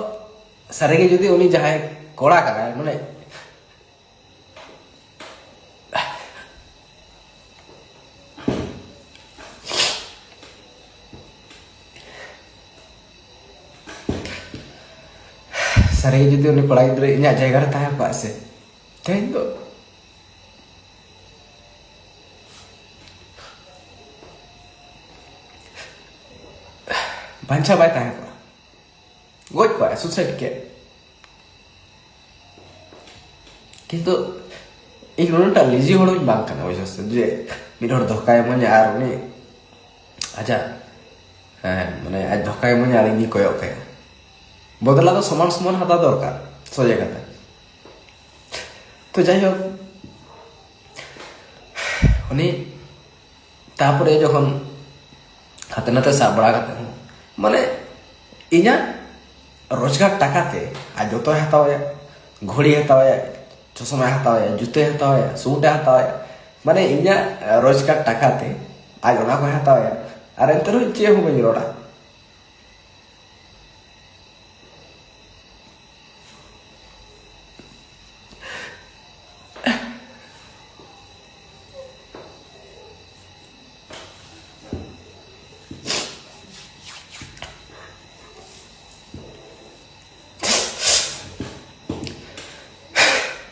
ᱥᱟᱹᱨᱤᱜᱮ ᱡᱩᱫᱤ ᱩᱱᱤ ᱡᱟᱦᱟᱸᱭ ᱠᱚᱲᱟ ᱠᱟᱱᱟᱭ, ᱢᱟᱱᱮ, ᱥᱟᱹᱨᱤᱜᱮ ᱡᱩᱫᱤ ᱩᱱᱤ ᱠᱚᱲᱟ ᱜᱤᱫᱽᱨᱟᱹ ᱤᱧᱟᱹᱜ ᱡᱟᱭᱜᱟ ᱨᱮ ᱛᱟᱦᱮᱸ ᱠᱚᱜᱼᱟ ᱥᱮ, ᱛᱮᱦᱮᱧ ᱫᱚ ᱵᱟᱧᱪᱟᱣ ᱵᱟᱭ ᱛᱟᱦᱮᱸ ᱠᱚᱜᱼᱟ, ᱜᱚᱡ ᱠᱚᱜᱼᱟᱭ, ᱥᱩᱥᱟᱭᱤᱰ ᱠᱮᱫ᱾ ᱠᱤᱱᱛᱩ ᱤᱧ ᱩᱱᱟᱹᱜᱴᱟ ᱞᱤᱡᱤ ᱦᱚᱲ ᱦᱚᱸᱧ ᱵᱟᱝ ᱠᱟᱱᱟ, ᱵᱩᱡᱷᱟᱹᱣ ᱥᱮ, ᱡᱮ ᱢᱤᱫ ᱦᱚᱲ ᱫᱷᱳᱠᱟᱭ ᱮᱢᱟᱹᱧᱟ ᱟᱨ ᱩᱱᱤ ᱟᱡᱟᱜ, ᱦᱮᱸ, ᱢᱟᱱᱮ ᱟᱡ ᱫᱷᱳᱠᱟᱭ ᱮᱢᱟᱹᱧᱟ ᱟᱨ ᱤᱧ ᱠᱚᱭᱚᱜ ᱠᱟᱭᱟ᱾ ᱵᱚᱫᱞᱟ ᱫᱚ ᱥᱚᱢᱟᱱ ᱥᱚᱢᱟᱱ ᱦᱟᱛᱟᱣ ᱫᱚᱨᱠᱟᱨ, ᱥᱚᱡᱷᱮ ᱠᱟᱛᱷᱟ᱾ ᱛᱚ ᱡᱟᱭᱦᱳᱠ, ᱩᱱᱤ ᱛᱟᱨᱯᱚᱨᱮ ᱡᱚᱠᱷᱚᱱ ᱦᱟᱛᱮ ᱱᱟᱛᱮ ᱥᱟᱵ ᱵᱟᱲᱟ ᱠᱟᱛᱮ ᱦᱚᱸ, ᱢᱟᱱᱮ, ᱤᱧᱟᱹᱜ ᱨᱳᱡᱽᱜᱟᱨ ᱴᱟᱠᱟ ᱛᱮ ᱟᱡ ᱫᱚᱛᱚᱭ ᱦᱟᱛᱟᱣᱟᱭᱟ, ᱜᱷᱚᱲᱤᱭ ᱦᱟᱛᱟᱣᱟᱭᱟ, ᱪᱚᱥᱢᱟᱭ ᱦᱟᱛᱟᱣᱟᱭᱟ, ᱡᱩᱛᱟᱹᱭ ᱦᱟᱛᱟᱣᱟᱭᱟ, ᱥᱩᱴᱮ ᱦᱟᱛᱟᱣᱟᱭᱟ᱾ ᱢᱟᱱᱮ, ᱤᱧᱟᱹᱜ ᱨᱳᱡᱽᱜᱟᱨ ᱴᱟᱠᱟ ᱛᱮ ᱟᱡ ᱚᱱᱟ ᱠᱚᱭ ᱦᱟᱛᱟᱣᱟᱭᱟ, ᱟᱨ ᱮᱱᱛᱮ ᱨᱮᱦᱚᱸ ᱪᱮᱫ ᱦᱚᱸ ᱵᱟᱹᱧ ᱨᱚᱲᱟ᱾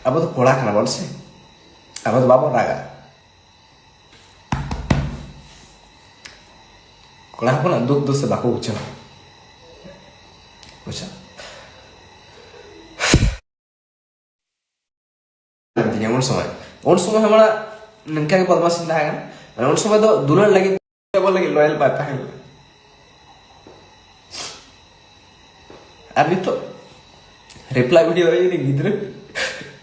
ᱟᱵᱚ ᱫᱚ ᱠᱚᱲᱟ ᱠᱟᱱᱟ ᱵᱚᱱ ᱥᱮ, ᱟᱵᱚ ᱫᱚ ᱵᱟᱵᱚᱱ ᱨᱟᱜᱟ᱾ ᱠᱚᱲᱟ ᱦᱚᱯᱚᱱᱟᱜ ᱫᱩᱠ ᱫᱚ ᱥᱮ ᱵᱟᱠᱚ ᱵᱩᱡᱷᱟᱹᱣᱟ᱾ ᱵᱩᱡᱷᱟᱹᱣ? ᱛᱤᱧᱟ ᱩᱱ ᱥᱚᱢᱚᱭ, ᱩᱱ ᱥᱚᱢᱚᱭ ᱦᱚᱸ ᱢᱟᱱᱮ ᱱᱤᱝᱠᱟ ᱜᱮ ᱵᱚᱫᱢᱟᱥᱤᱧ ᱛᱟᱦᱮᱸ ᱠᱟᱱᱟ᱾ ᱢᱟᱱᱮ ᱩᱱ ᱥᱚᱢᱚᱭ ᱫᱚ ᱫᱩᱞᱟᱹᱲ ᱞᱟᱹᱜᱤᱫ, ᱟᱵᱚ ᱞᱟᱹᱜᱤᱫ ᱞᱚᱭᱟᱞ ᱵᱟᱭ ᱛᱟᱦᱮᱸ ᱞᱮᱱᱟ᱾ ᱟᱨ ᱱᱤᱛᱚᱜ ᱨᱤᱯᱞᱟᱭ ᱵᱷᱤᱰᱤᱭᱳ ᱨᱮ ᱡᱩᱫᱤ ᱜᱤᱫᱽᱨᱟᱹ,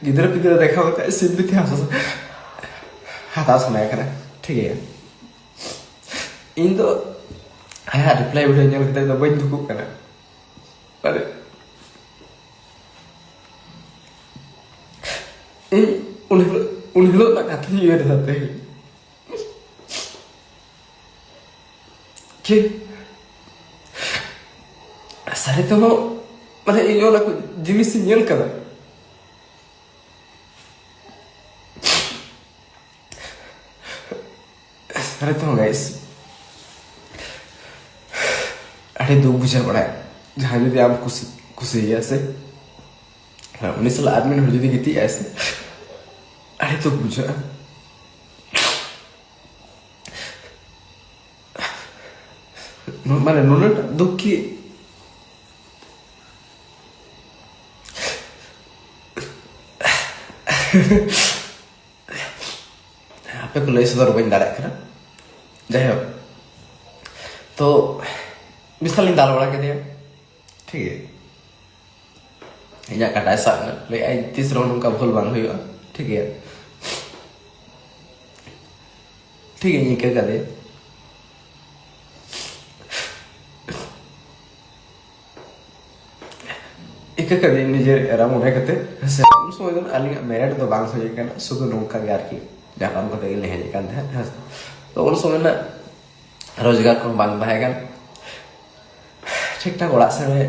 ᱜᱤᱫᱽᱨᱟᱹ ᱯᱤᱫᱽᱨᱟᱹ ᱫᱮᱠᱷᱟᱣ ᱠᱟᱛᱮ ᱥᱤᱢ ᱵᱤᱛᱤ ᱦᱟᱛᱟᱣ, ᱦᱟᱛᱟᱣ ᱥᱟᱱᱟᱭᱮ ᱠᱟᱱᱟ, ᱴᱷᱤᱠ ᱜᱮᱭᱟ᱾ ᱤᱧ ᱫᱚ ᱟᱭᱟᱜ ᱨᱤᱯᱞᱟᱭ ᱵᱷᱤᱰᱤᱭᱳ ᱧᱮᱞ ᱠᱟᱛᱮ ᱫᱚ ᱵᱟᱹᱧ ᱫᱩᱠᱩᱜ ᱠᱟᱱᱟ᱾ ᱟᱨᱮ, ᱤᱧ ᱩᱱ ᱦᱤᱞᱳᱜ, ᱩᱱ ᱦᱤᱞᱳᱜ ᱨᱮᱱᱟᱜ ᱠᱟᱛᱷᱟᱧ ᱩᱭᱦᱟᱹᱨ ᱮᱫᱟ ᱛᱮᱦᱮᱧ᱾ ᱴᱷᱤᱠ᱾ ᱥᱟᱹᱨᱤ ᱛᱮᱦᱚᱸ, ᱢᱟᱱᱮ, ᱤᱧ ᱚᱱᱟ ᱠᱚ ᱡᱤᱱᱤᱥ ᱤᱧ ᱧᱮᱞ ᱠᱟᱫᱟ᱾ ᱥᱟᱹᱨᱤ ᱛᱮᱦᱚᱸ, ᱜᱟᱭᱤᱥ, ᱟᱹᱰᱤ ᱫᱩᱠ ᱵᱩᱡᱷᱟᱹᱣ ᱵᱟᱲᱟᱭᱟ᱾ ᱡᱟᱦᱟᱸᱭ ᱡᱩᱫᱤ ᱟᱢ ᱠᱩᱥᱤ, ᱠᱩᱥᱤᱭᱟᱭᱟ ᱥᱮ, ᱦᱮᱸ, ᱩᱱᱤ ᱥᱟᱞᱟᱜ ᱟᱨ ᱢᱤᱫ ᱦᱚᱲ ᱡᱩᱫᱤ ᱜᱤᱛᱤᱡ ᱟᱭ ᱥᱮ, ᱟᱹᱰᱤ ᱫᱩᱠ ᱵᱩᱡᱷᱟᱹᱜᱼᱟ᱾ ᱱᱩ-, ᱢᱟᱱᱮ, ᱱᱩᱱᱟᱹᱜ ᱫᱩᱠ ᱠᱤ? ᱟᱯᱮ ᱠᱚ ᱞᱟᱹᱭ ᱥᱚᱫᱚᱨ ᱵᱟᱹᱧ ᱫᱟᱲᱮᱭᱟᱜ ᱠᱟᱱᱟ᱾ ᱡᱟᱭᱦᱳᱠ, ᱛᱚ ᱵᱤᱥᱟᱞ ᱤᱧ ᱫᱟᱞ ᱵᱟᱲᱟ ᱠᱮᱫᱮᱭᱟ, ᱴᱷᱤᱠ ᱜᱮᱭᱟ᱾ ᱤᱧᱟᱹᱜ ᱠᱟᱴᱟᱭ ᱥᱟᱵ ᱮᱱᱟ, ᱞᱟᱹᱭ ᱟᱭ, "ᱛᱤᱥ ᱨᱮᱦᱚᱸ ᱱᱚᱝᱠᱟ ᱵᱷᱩᱞ ᱵᱟᱝ ᱦᱩᱭᱩᱜᱼᱟ", ᱴᱷᱤᱠ ᱜᱮᱭᱟ᱾ ᱴᱷᱤᱠ ᱜᱮᱭᱟ, ᱤᱱᱠᱟᱹ ᱠᱟᱫᱮ᱾ ᱤᱠᱟᱹ ᱠᱟᱫᱮ ᱱᱤᱡᱮᱨ ᱮᱨᱟ ᱢᱚᱱᱮ ᱠᱟᱛᱮ, ᱦᱮᱸ ᱥᱮ᱾ ᱩᱱ ᱥᱚᱢᱚᱭ ᱫᱚ ᱟᱹᱞᱤᱧᱟᱜ ᱢᱮᱨᱮᱰ ᱫᱚ ᱵᱟᱝ ᱦᱩᱭ ᱠᱟᱱᱟ, ᱥᱩᱫᱷᱩ ᱱᱚᱝᱠᱟ ᱜᱮ ᱟᱨᱠᱤ ᱧᱟᱯᱟᱢ ᱠᱟᱛᱮ ᱜᱮᱞᱤᱧ ᱦᱮᱡ ᱟᱠᱟᱱ ᱛᱟᱦᱮᱸᱫ, ᱦᱮᱸ ᱥᱮ᱾ ᱛᱚ ᱩᱱ ᱥᱚᱢᱚᱭ ᱨᱮᱱᱟᱜ ᱨᱳᱡᱽᱜᱟᱨ ᱠᱚᱦᱚᱸ ᱵᱟᱝ ᱛᱟᱦᱮᱸ ᱠᱟᱱᱟ, ᱴᱷᱤᱠ ᱴᱷᱟᱠ ᱚᱲᱟᱜ ᱥᱮᱱ ᱨᱮ,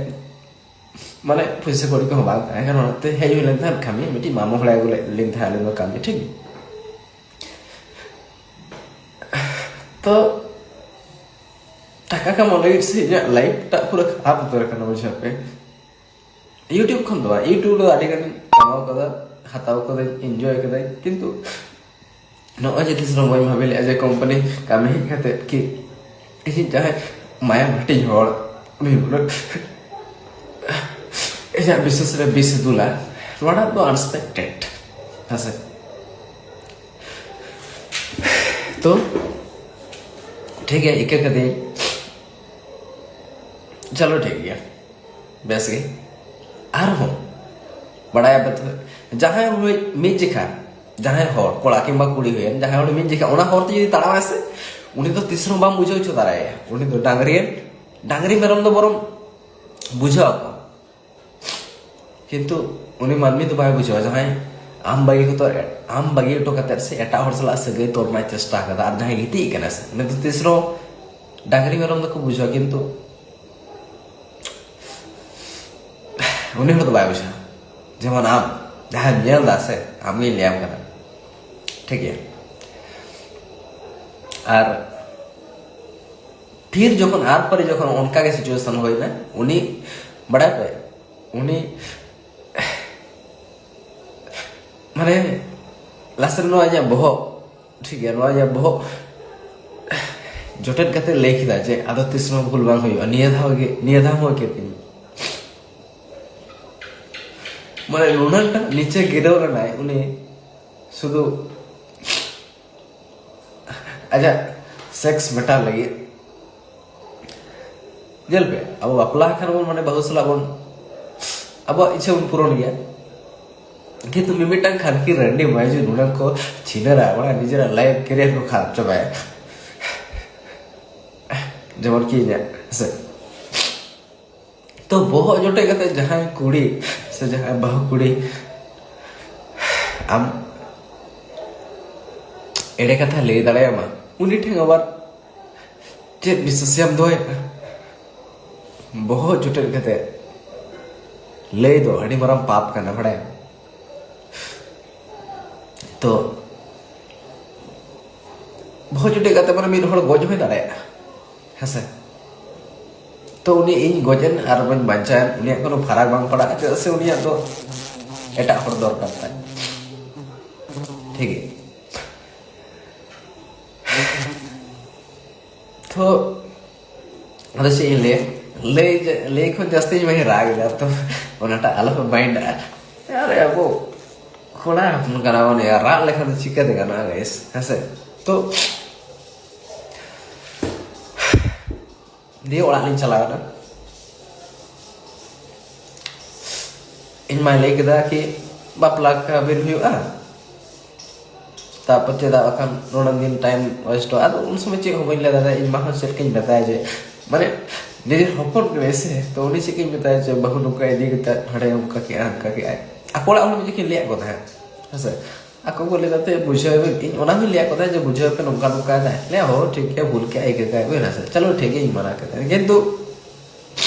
ᱢᱟᱱᱮ, ᱯᱩᱭᱥᱟᱹ ᱠᱚᱲᱤ ᱠᱚᱦᱚᱸ ᱵᱟᱝ ᱛᱟᱦᱮᱸ ᱠᱟᱱᱟ, ᱚᱱᱟᱛᱮ ᱦᱮᱡ ᱦᱩᱭ ᱞᱮᱱ ᱛᱟᱦᱮᱸᱫ ᱠᱟᱹᱢᱤ, ᱢᱤᱫᱴᱤᱡ ᱢᱟᱢᱚ ᱦᱚᱲᱮ ᱟᱹᱜᱩ ᱞᱮᱫ ᱞᱤᱧ ᱛᱟᱦᱮᱸᱫ ᱟᱹᱞᱤᱧ ᱫᱚ ᱠᱟᱹᱢᱤ, ᱴᱷᱤᱠ ᱜᱮᱭᱟ᱾ ᱛᱚ ᱴᱟᱠᱟ ᱠᱟᱢᱟᱣ ᱞᱟᱹᱜᱤᱫ ᱥᱮ ᱤᱧᱟᱹᱜ ᱞᱟᱭᱤᱯᱷ ᱴᱟᱜ ᱯᱩᱨᱟᱹ ᱠᱷᱟᱨᱟᱯ ᱩᱛᱟᱹᱨ ᱟᱠᱟᱱᱟ, ᱵᱩᱡᱷᱟᱹᱣ ᱯᱮ᱾ YouTube ᱠᱷᱚᱱ ᱫᱚ ᱵᱟᱝ, YouTube ᱨᱮᱫᱚ ᱟᱹᱰᱤ ᱜᱟᱱᱤᱧ ᱠᱟᱢᱟᱣ ᱠᱟᱫᱟ, ᱦᱟᱛᱟᱣ ᱠᱟᱹᱫᱟᱹᱧ, ᱤᱱᱡᱚᱭ ᱠᱟᱹᱫᱟᱹᱧ, ᱠᱤᱱᱛᱩ ᱱᱚᱜᱼᱚᱭ ᱡᱮ ᱛᱤᱥ ᱨᱮᱦᱚᱸ ᱵᱟᱹᱧ ᱵᱷᱟᱵᱤ ᱞᱮᱫᱼᱟ ᱡᱮ ᱠᱳᱢᱯᱟᱱᱤ ᱠᱟᱹᱢᱤ ᱦᱮᱡ ᱠᱟᱛᱮᱫ ᱠᱤ ᱤᱧᱤᱡ ᱡᱟᱦᱟᱸᱭ ᱢᱟᱭᱟᱢ ᱦᱟᱹᱴᱤᱧ ᱦᱚᱲ, ᱩᱱᱤ ᱵᱚᱞᱮ ᱤᱧᱟᱹᱜ ᱵᱤᱥᱮᱥ ᱨᱮ ᱵᱤᱥ ᱮ ᱫᱩᱞᱟ᱾ ᱱᱚᱣᱟ ᱫᱚ ᱟᱱᱮᱠᱥᱯᱮᱠᱴᱮᱰ, ᱦᱮᱸᱥᱮ? ᱛᱚ ᱴᱷᱤᱠ ᱜᱮᱭᱟ, ᱤᱠᱟᱹ ᱠᱟᱹᱫᱟᱹᱧ, ᱪᱚᱞᱚ ᱴᱷᱤᱠ ᱜᱮᱭᱟ, ᱵᱮᱥ ᱜᱮ᱾ ᱟᱨᱦᱚᱸ ᱵᱟᱲᱟᱭᱟᱯᱮ ᱛᱚ, ᱡᱟᱦᱟᱸᱭ ᱦᱚᱲ ᱢᱤᱫ ᱡᱮᱠᱷᱟ, ᱡᱟᱦᱟᱸᱭ ᱦᱚᱲ, ᱠᱚᱲᱟ ᱠᱤᱝᱵᱟ ᱠᱩᱲᱤ ᱦᱩᱭᱮᱱ, ᱡᱟᱦᱟᱸᱭ ᱦᱚᱲ ᱢᱤᱫ ᱡᱮᱠᱷᱟ ᱚᱱᱟ ᱦᱚᱨ ᱛᱮ ᱡᱩᱫᱤ ᱛᱟᱲᱟᱢᱟᱭ ᱥᱮ, ᱩᱱᱤ ᱫᱚ ᱛᱤᱥ ᱨᱮᱦᱚᱸ ᱵᱟᱢ ᱵᱩᱡᱷᱟᱹᱣ ᱦᱚᱪᱚ ᱫᱟᱲᱮᱭᱟᱭᱟ᱾ ᱩᱱᱤ ᱫᱚ ᱰᱟᱝᱨᱤ, ᱰᱟᱝᱨᱤ ᱢᱮᱨᱚᱢ ᱫᱚ ᱵᱚᱨᱚᱝ ᱵᱩᱡᱷᱟᱹᱣ ᱟᱠᱚ, ᱠᱤᱱᱛᱩ ᱩᱱᱤ ᱢᱟᱹᱱᱢᱤ ᱫᱚ ᱵᱟᱭ ᱵᱩᱡᱷᱟᱹᱣᱟ, ᱡᱟᱦᱟᱸᱭ ᱟᱢ ᱵᱟᱹᱜᱤ ᱠᱚᱛᱚ, ᱟᱢ ᱵᱟᱹᱜᱤ ᱦᱚᱴᱚ ᱠᱟᱛᱮᱫ ᱥᱮ ᱮᱴᱟᱜ ᱦᱚᱲ ᱥᱟᱞᱟᱜ ᱥᱟᱹᱜᱟᱹᱭ ᱛᱚᱞ ᱨᱮᱱᱟᱜ ᱪᱮᱥᱴᱟ ᱟᱠᱟᱫᱟ, ᱟᱨ ᱡᱟᱦᱟᱸᱭ ᱜᱤᱛᱤᱡ ᱠᱟᱱᱟ ᱥᱮ, ᱩᱱᱤ ᱫᱚ ᱛᱤᱥ ᱨᱮᱦᱚᱸ, ᱰᱟᱝᱨᱤ ᱢᱮᱨᱚᱢ ᱫᱚᱠᱚ ᱵᱩᱡᱷᱟᱹᱣᱟ, ᱠᱤᱱᱛᱩ ᱩᱱᱤ ᱦᱚᱲ ᱫᱚ ᱵᱟᱭ ᱵᱩᱡᱷᱟᱹᱣᱟ᱾ ᱡᱮᱢᱚᱱ ᱟᱢ ᱡᱟᱦᱟᱸᱭ ᱧᱮᱞ ᱮᱫᱟ ᱥᱮ, ᱟᱢ ᱜᱤᱧ ᱞᱟᱹᱭᱟᱢ ᱠᱟᱱᱟ, ᱴᱷᱤᱠ ᱜᱮᱭᱟ? ᱟᱨ ᱯᱷᱤᱨ ᱡᱚᱠᱷᱚᱱ ᱟᱨ ᱯᱚᱨᱮ ᱡᱚᱠᱷᱚᱱ ᱚᱱᱠᱟ ᱜᱮ ᱥᱤᱪᱩᱭᱮᱥᱚᱱ ᱦᱩᱭᱱᱟ, ᱩᱱᱤ, ᱵᱟᱲᱟᱭ ᱯᱮ, ᱩᱱᱤ ᱢᱟᱱᱮ ᱞᱟᱥᱮᱨ ᱱᱚᱣᱟ ᱤᱧᱟᱹᱜ ᱵᱚᱦᱚᱜ, ᱴᱷᱤᱠ ᱜᱮᱭᱟ, ᱱᱚᱣᱟ ᱤᱧᱟᱹᱜ ᱵᱚᱦᱚᱜ ᱡᱚᱴᱮᱫ ᱠᱟᱛᱮ ᱞᱟᱹᱭ ᱠᱮᱫᱟ ᱡᱮ ᱟᱫᱚ ᱛᱤᱥ ᱦᱚᱸ ᱵᱷᱩᱞ ᱵᱟᱝ ᱦᱩᱭᱩᱜᱼᱟ, ᱱᱤᱭᱟᱹ ᱫᱷᱟᱣ ᱜᱮ, ᱱᱤᱭᱟᱹ ᱫᱷᱟᱣ ᱦᱚᱸ ᱠᱮᱫ ᱛᱤᱧ᱾ ᱢᱟᱱᱮ ᱱᱩᱱᱟᱹᱜᱴᱟ ᱱᱤᱪᱮ ᱜᱤᱨᱟᱹᱣ ᱞᱮᱱᱟᱭ ᱩᱱᱤ, ᱥᱩᱫᱷᱩ ᱟᱡᱟᱜ ᱥᱮᱠᱥ ᱢᱮᱴᱟᱨ ᱞᱟᱹᱜᱤᱫ᱾ ᱧᱮᱞ ᱯᱮ, ᱟᱵᱚ ᱵᱟᱯᱞᱟ ᱟᱠᱟᱱ ᱵᱚᱱ, ᱢᱟᱱᱮ ᱵᱟᱹᱦᱩ ᱥᱟᱞᱟᱜ ᱵᱚᱱ, ᱟᱵᱚᱣᱟᱜ ᱤᱪᱪᱷᱟᱹ ᱵᱚᱱ ᱯᱩᱨᱚᱱ ᱜᱮᱭᱟ, ᱠᱤᱱᱛᱩ ᱢᱤᱢᱤᱫᱴᱟᱝ ᱠᱷᱟᱱᱠᱤ ᱨᱟᱺᱰᱤ ᱢᱟᱹᱭᱡᱩ ᱱᱩᱱᱟᱹᱝ ᱠᱚ ᱪᱷᱤᱱᱟᱹᱨᱟ, ᱚᱱᱟ ᱱᱤᱡᱮᱨᱟᱜ ᱞᱟᱭᱤᱯᱷ ᱠᱮᱨᱤᱭᱟᱨ ᱠᱚ ᱠᱷᱟᱨᱟᱯ ᱪᱟᱵᱟᱭᱟ᱾ ᱡᱮᱢᱚᱱ ᱠᱤ ᱤᱧᱟᱹᱜ, ᱦᱮᱸᱥᱮ? ᱛᱚ ᱵᱚᱦᱚᱜ ᱡᱚᱴᱮᱫ ᱠᱟᱛᱮ ᱡᱟᱦᱟᱸᱭ ᱠᱩᱲᱤ ᱥᱮ ᱡᱟᱦᱟᱸᱭ ᱵᱟᱹᱦᱩ ᱠᱩᱲᱤ ᱟᱢ ᱮᱲᱮ ᱠᱟᱛᱷᱟ ᱞᱟᱹᱭ ᱫᱟᱲᱮᱭᱟᱢᱟ, ᱩᱱᱤ ᱴᱷᱮᱱ ᱟᱵᱟᱨ ᱪᱮᱫ ᱵᱤᱥᱥᱟᱥᱮᱢ ᱫᱚᱦᱚᱭᱟ? ᱵᱚᱦᱚᱜ ᱡᱚᱴᱮᱫ ᱠᱟᱛᱮ ᱞᱟᱹᱭ ᱫᱚ ᱟᱹᱰᱤ ᱢᱟᱨᱟᱝ ᱯᱟᱯ ᱠᱟᱱᱟ, ᱵᱟᱲᱟᱭᱟᱢ? ᱛᱚ ᱵᱚᱦᱚᱜ ᱡᱚᱴᱮᱫ ᱠᱟᱛᱮ ᱢᱟᱱᱮ ᱢᱤᱫ ᱦᱚᱲ ᱜᱚᱡ ᱦᱚᱸᱭ ᱫᱟᱲᱮᱭᱟᱜᱼᱟ, ᱦᱮᱸᱥᱮ? ᱛᱚ ᱩᱱᱤ ᱤᱧ ᱜᱚᱡ ᱮᱱ ᱟᱨ ᱵᱟᱹᱧ ᱵᱟᱧᱪᱟᱣ ᱮᱱ, ᱩᱱᱤᱭᱟᱜ ᱠᱳᱱᱳ ᱯᱷᱟᱨᱟᱠ ᱵᱟᱝ ᱯᱟᱲᱟᱜᱼᱟ, ᱪᱮᱫᱟᱜ ᱥᱮ ᱩᱱᱤᱭᱟᱜ ᱫᱚ ᱮᱴᱟᱜ ᱦᱚᱲ ᱫᱚᱨᱠᱟᱨ ᱛᱟᱭ᱾ ᱴᱷᱤᱠ ᱜᱮᱭᱟ᱾ ᱛᱚ ᱟᱫᱚ ᱪᱮᱫ ᱤᱧ ᱞᱟᱹᱭᱟ, ᱞᱟᱹᱭ ᱡᱟ- ᱞᱟᱹᱭ ᱠᱷᱚᱱ ᱡᱟᱹᱥᱛᱤ ᱤᱧ ᱢᱟᱧ ᱨᱟᱜ ᱮᱫᱟ, ᱛᱚ ᱚᱱᱟᱴᱟᱜ ᱟᱞᱚ ᱯᱮ ᱢᱟᱭᱤᱱᱰᱟ᱾ ᱟᱨᱮ ᱟᱵᱚ ᱠᱚᱲᱟ ᱦᱚᱯᱚᱱ ᱠᱟᱱᱟ ᱵᱚᱱ ᱭᱟ, ᱨᱟᱜ ᱞᱮᱠᱷᱟᱱ ᱫᱚ ᱪᱤᱠᱟᱹᱛᱮ ᱜᱟᱱᱚᱜᱼᱟ ᱜᱟᱭᱤᱥ, ᱦᱮᱸᱥᱮ? ᱛᱚ ᱫᱤᱭᱮ ᱚᱲᱟᱜ ᱞᱤᱧ ᱪᱟᱞᱟᱣ ᱮᱱᱟ᱾ ᱤᱧ ᱢᱟᱭ ᱞᱟᱹᱭ ᱠᱮᱫᱟ ᱠᱤ ᱵᱟᱯᱞᱟ ᱠᱟᱵᱤᱱ ᱦᱩᱭᱩᱜᱼᱟ, ᱛᱟᱨᱯᱚᱨ ᱪᱮᱫᱟᱜ ᱵᱟᱠᱷᱟᱱ ᱱᱚᱰᱮ ᱫᱤᱱ ᱴᱟᱭᱤᱢ ᱳᱭᱮᱥᱴᱚᱜᱼᱟ᱾ ᱟᱫᱚ ᱩᱱ ᱥᱚᱢᱚᱭ ᱪᱮᱫ ᱦᱚᱸ ᱵᱟᱹᱧ ᱞᱟᱹᱭ ᱫᱟᱲᱮᱭᱟᱜᱼᱟ᱾ ᱤᱧ ᱢᱟ ᱦᱚᱸ ᱪᱮᱫ ᱠᱟᱹᱧ ᱢᱮᱛᱟᱭᱟ ᱡᱮ, ᱢᱟᱱᱮ, ᱱᱤᱡᱮᱨ ᱦᱚᱯᱚᱱ ᱠᱟᱱᱟᱭ ᱥᱮ, ᱛᱚ ᱩᱱᱤ ᱪᱮᱫ ᱠᱟᱹᱧ ᱢᱮᱛᱟᱭᱟ ᱡᱮ ᱵᱟᱹᱦᱩ ᱱᱚᱝᱠᱟ ᱤᱫᱤ ᱠᱟᱛᱮ ᱦᱟᱸᱰᱮ ᱚᱱᱠᱟ ᱠᱮᱜᱼᱟ, ᱚᱱᱠᱟ ᱠᱮᱜᱼᱟᱭ᱾ ᱟᱠᱚ ᱚᱲᱟᱜ ᱦᱚᱲ ᱢᱤᱫ ᱡᱚᱠᱷᱚᱱ ᱞᱟᱹᱭᱟᱫ ᱠᱚ ᱛᱟᱦᱮᱸᱫ, ᱦᱮᱸᱥᱮ? ᱟᱠᱚ ᱠᱚ ᱞᱟᱹᱭ ᱫᱟ ᱛᱮ ᱵᱩᱡᱷᱟᱹᱣ ᱵᱤᱱ, ᱤᱧ ᱚᱱᱟ ᱦᱚᱸᱧ ᱞᱟᱹᱭᱟᱫ ᱠᱚ ᱛᱟᱦᱮᱸᱫ ᱡᱮ ᱵᱩᱡᱷᱟᱹᱣ ᱯᱮ, ᱱᱚᱝᱠᱟ ᱱᱚᱝᱠᱟ ᱫᱟᱭ᱾ ᱞᱟᱹᱭᱟ ᱦᱳ ᱴᱷᱤᱠ ᱜᱮᱭᱟ, ᱵᱷᱩᱞ ᱠᱮᱜᱼᱟᱭ, ᱤᱠᱟᱹ ᱠᱟᱜ ᱵᱤᱱ, ᱦᱮᱸᱥᱮ? ᱪᱚᱞᱚ ᱴᱷᱤᱠ ᱜᱮᱭᱟ, ᱤᱧ ᱢᱟᱱᱟ ᱠᱮᱫᱟ, ᱠᱤᱱᱛᱩ